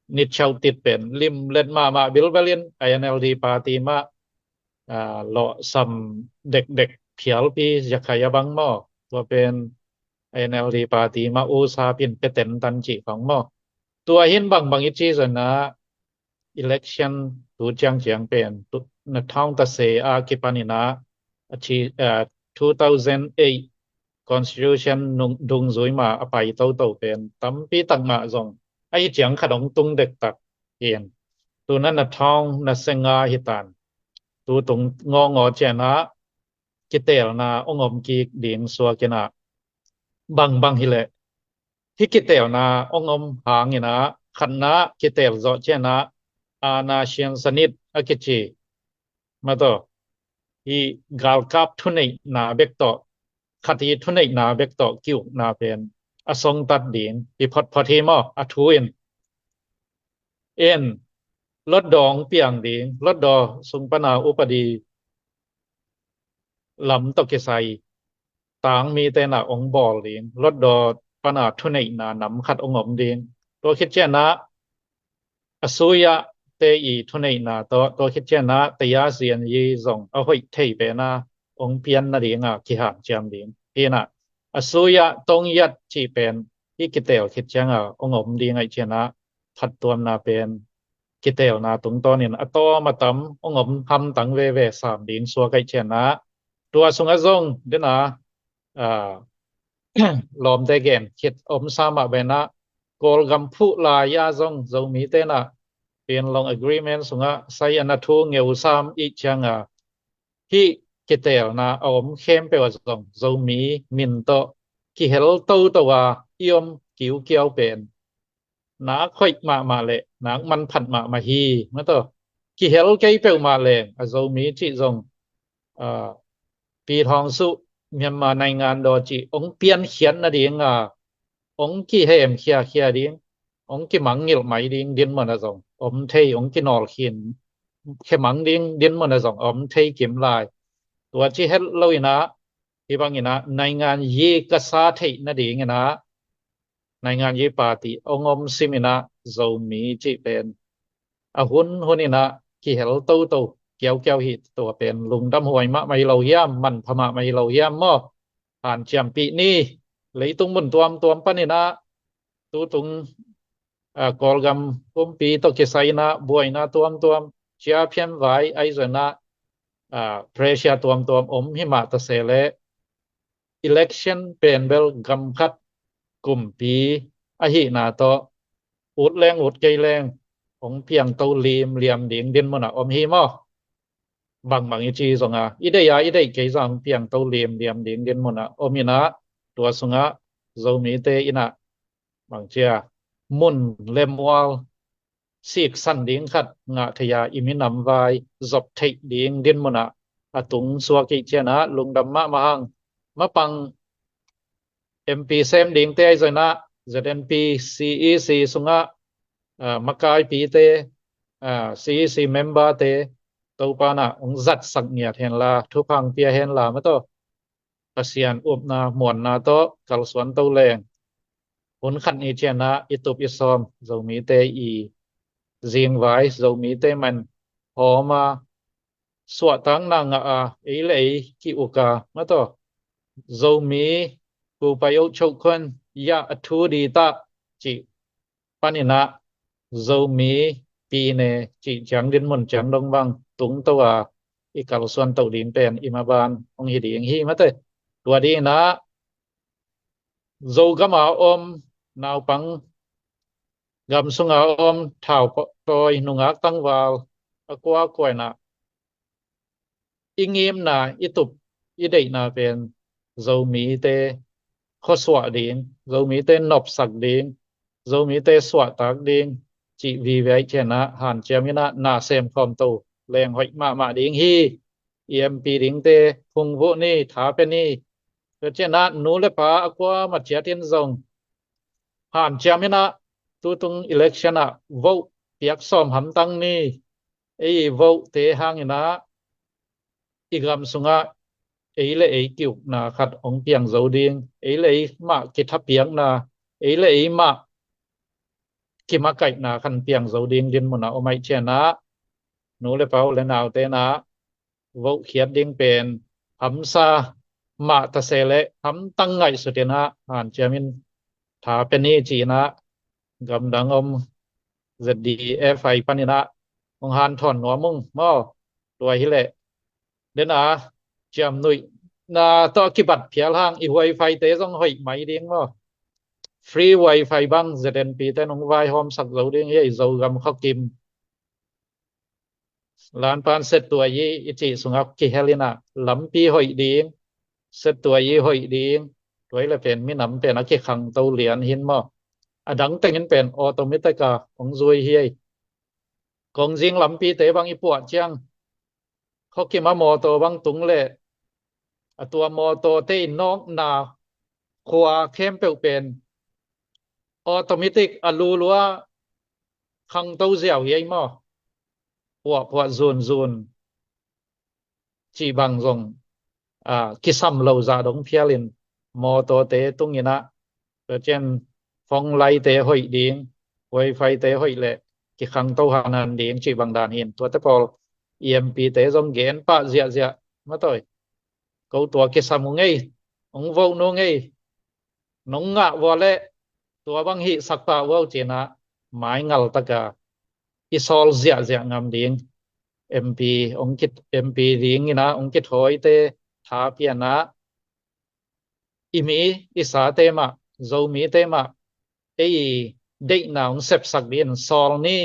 nit chau tit pen lim let mahmah bilbel in a N L D party mah, a, lawhsam dekdek phialpi zakhai a bang maw. Tua pen a N L D party mah u sapin peten tan cih khong maw. Tua hin bangbang i ci zona election tu ciangciang pen tu, na thawng ta se a kipan in ah, a ci, a, two thousand eight constitution nung, dungzui ma a pai toto pen tampi tak mah zong a hi ciang khat hong tung dektak in. Tu na na thawng na se nga hi tan. Tu tung ngawngawng ciang ah kitelna hong om kik ding suak in ah, bangbang hi leh hi kitelna hong om hang in ah, khatna kitel zawh ciang ah, a na sian sanit a kici. Mataw, hi galkap thuneihna bek tawh, khat hi thuneihna bek tawh ki-ukna pen a songtat ding hi photphot hi maw, a thu in. En, lotdaw hong piang ding, lotdaw sung pana upadi lam tawh kisai tang mite na hong bawl ding, lotdaw pana thuneihna nam khat hong om ding. Tua khit ciang ah a suya te i thuneihna tawh, tua khit ciang ah taya zian i zong a hoih thei pen a hong pian nading a kihanciam ding. Hi in ah a suya tong yat cih pen hi kitel khit ciang a hong om ding ahih ciang ah phattuamna pen kitelna tungtawnin a tawm a tam hong om hamtang veve sam ding suak ahih ciang ah, tua sungah zong dena, a, lawmte gen khit om sa mah bangin ah, Kawlgam phuh lai-a zong Zomite in ah Panglong Agreement sungah sai a na thu ngeu sam i ciang a, hih kitelna a om khempeuh ah zong Zomi min tawh kihel toto a i om kiukiau pen nak hoih mahmah le nak manphat mahmah hi. Mataw, kihel kei peuhmah leng a Zomi cih zong, a, Pi Thawng Suh, Myanmar naingan daw cih hong piankhiat nading a, hong kihemkhia khia ding, hong kimangngilh mai ding dinmun ah zong om thei, hong kinawl khin khemang ding dinmun ah zong om thei kim lai. Tua ci het lo in ah, hi bangin ah naingan yi ka sa theih nading in ah, naingan yi party hong om sim in ah, Zomi cih pen a hun hun in ah kihel toto kiaukiau hi. Tua pen lungdam huai mahmah hi lo hiam, manpha mahmah hi lo hiam maw? Hanciampih ni. Leitung mun tuamtuam panin ah tutung, a, Kawlgam pumpi tawh kisai in ah buaina tuamtuam, ciaphian vai ahi zong in ah, a, pressure tuamtuam om hi mah ta se leh, election pen bel gam khat kumpi ahihna tawh ut leng ut kei leng hong piangto limliam ding dinmun ah om hi maw? Bangbang i ci zong a, i deih a i deih kei zong hong piangto limliam ding dinmun ah om in ah, tua sungah Zomite in ah bangcia mun le mual siksan ding khat ngah thei a, i minam vai zop theih ding dinmun ah a tung suak i ciang ah lungdam mahmah hang. Mapang M P sem dingte ahi zong in ah Z N P C E C sungah, a, makaipite, a, C E C member te Topa in ah hong zatsak ngiat hen la, thupha hong pia hen la, mataw, Pasian upna muanna tawh kalsuan to leng, hun khat ni ciang ah i tup i sawm, Zomite i zingvai, Zomite man hawm a, suahtakna ngah a, ei le ei ki-uk a, mataw, Zomi kupai oh chok khun yah a thu di tah cih panin ah, Zomi pine cih ciang dinmun ciang dong bang tungto a, i kalsuan to ding pen i maban hong hi ding hi mate. Tua ding in ah Zogam a om naupang, gam sung a om thau tawi nungak tangval a kuakua in ah i ngimna, i tup i deihna pen Zomite khuasuah ding, Zomite nopsak ding, Zomite suahtak ding cih vive ahih ciang ah hanciam in ah na sem khawm to leng hoih mahmah ding hi. I M P dingte phungvuh ni, tha pia ni. Tua ciang ah nu le pa a kuamah ciat in zong hanciam in ah tutung election ah vote piak sawm hamtang ni. Ei vote te hang in ah i gam sungah ei le ei kiukna khat hong piang zo ding, ei le ei mah kithapiakna, ei le ei mah kimakaihna khat piang zo ding dinmun ah om ahih ciangin ah, nu le pa u le naute in ah vohkhiat ding pen hamsa mah ta se leh hamtang ngaihsut in ah hanciam in, tha pia ni ci in ah gamdang om Z D F I panin ah hong hanthawn nuam ung maw. Tua hi leh den a ciamnuihna tawh kibat phial hang i wifi te zong hoih mai ding maw. Free wifi bang Z N P te in hong vaihawmsak zo ding hi. Zogam khuakim Lanpan Setuai i cih sungah kihel in ah lampi hoih ding, Setuai hoih ding, tua hi leh pen minam pen a kikhangto lian hi maw. A dang tengin pen automatic a hong zui hi. Kongzing lampite bang i puah ciang, khuakim a mawtaw bang tung leh a tua mawtawte i nawkna khua khempeuh pen automatic a lulua khangto ziau hi ei maw. Puahpuah zunzun cih bang zong a kisam lo zah dong phial in mawtawte tung in ah, tua ciang phone line te hoih ding, wifi te hoih leh kikhangto hanan ding cih bang dan hi in, tuate pawl E M P te zong gen pah ziahziah matawi. Ko tua kisam uh ngei, hong voh nu ngei, nong ngah vua leh tua bang hihsak pah vua uh ci in ah maingal tak a i sawl ziahziah ngam ding. M P hong kit, M P ding in ah hong kithawite tha pia in ah, i mi i sate mah, Zomite mah ei deihna hong sepsak ding in sawl ni.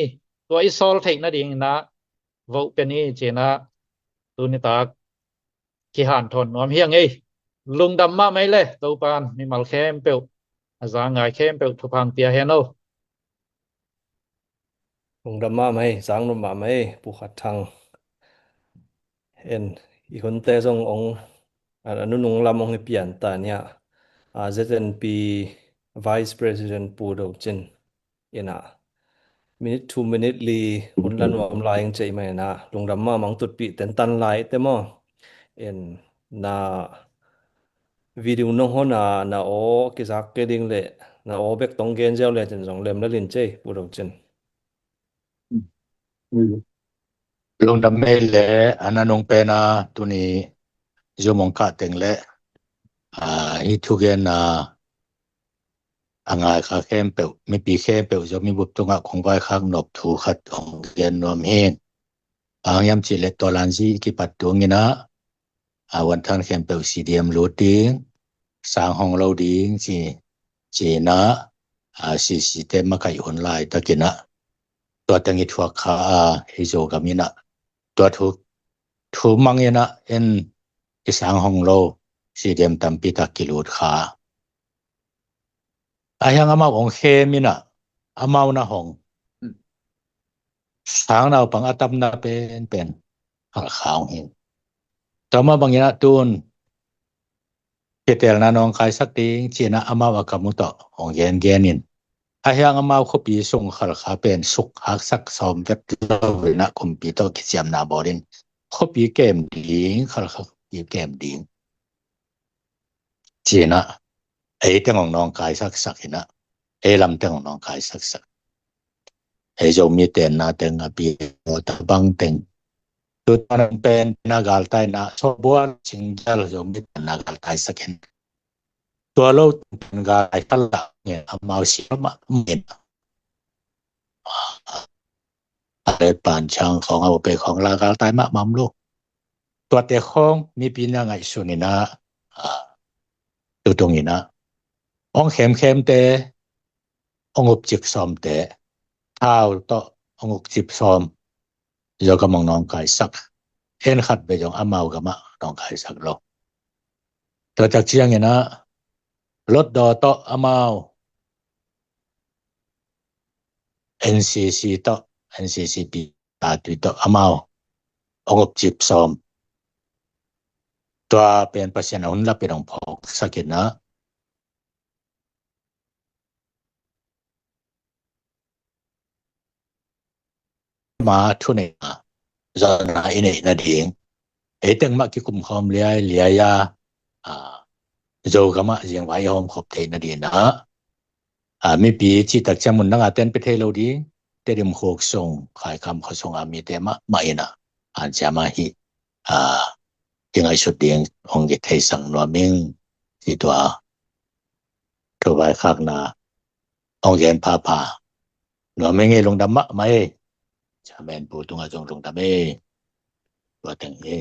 Tua i sawl theih nading in ah voh pia ni ci in ah tuni tak kihanthawn nuam hi ing ei. Lungdam mahmah ei le, Topan mimal khempeuh, a za ngai khempeuh thupha hong pia hen aw. Lungdam mahmah ei, sang lum mahmah ei, Pu Khat Thang. En, i hunte zong ong, a, a nunung lam ong i pian ta nia. A, Z N P Vice President Pu Do Cin in ah, minute two minute li hun la nuam lai ing cei mai in ah, lungdam mahmah. Tutpih tentan lai te maw. En, na video nong hon a, na aw kizak kei ding leh na aw bek tong gen ziau le cin zong lem la lin cei, Pu Do Cin. Lungdam ei le, a nanung pen a tuni Zoom ong kah teng le, a, hih thugen a, a ngai kha khempeuh, mipi khempeuh Zomi bup tungah kong vaikhak nop thu khat ong gen nuam hi ing. Bang hiam cih leh tua lanzi i kipat tung in ah, a, vantan khempeuh C D M lut ding, sang hong lo ding ci, ci in ah, a, C C te makaih hun laitak in ah, tua teng i thuak kha a, hi Zogam in ah tua thu, thu mang in ah en, i sang hong lo C D M tampi tak kilut kha. Ahi hang amau hong khem in ah, amau na hong sang naupang a tamna penpen Khalkha hong hi. Tua mah bang in ah tun kitelna nawngkaisak ding ci in ah amau a kam uh tawh hong gengen in, ahi hang amau khuapi sung Khalkha pen suk haksak sawm vek lo in ah kumpi tawh kiciamna bawl in khuapi kem ding, Khalkha khuapi kem ding ci in ah, ei teng hong nawngkaisaksak in ah, ei lam teng hong nawngkaisaksak. Ei Zomi tenna teng a pi aw ta bang teng, tutan pen na galtaina sawbual singgel Zomi tenna galtaisak in, tua lo pen galtai khat lah ngen amau si mah ngen. A le pan ciang khawng a upe khawng la galtai mahmah om lo. Tuate khawng mipi na ngaihsun in ah, a, tutung in ah, hong khemkhemte hong upcip sawmte, thau tawh hong upcip sawm, Zogam hong nawngkaisak, en khat vei zong amau gamah nawngkaisak lo. Tua tak ciang in ah, lotdaw tawh amau, N C C tawh, N C C P a tui tawh amau hong upcip sawm. Tua pen Pasian a hun lap in hong phawksak in ah, ma thuneihna, zawhna i neih nading, Ei teng mah kikum khawm liailiai a, a, Zogam ah zingvai i hawm khop theihna dingin ah, a, mipi cihtak ciang mun dang a ten pia thei lo ding, Tedim khuk sung, Khaikam khua sung a mite mahmah in ah hanciam a hi, a, kingaihsut ding hong kitheisak nuam ing, ci tua thu vaikhakna hong gen phapha nuam ing ei. Lungdam mahmah ei. Chairman pu tungah zong lungdam ei. Tua teng hi.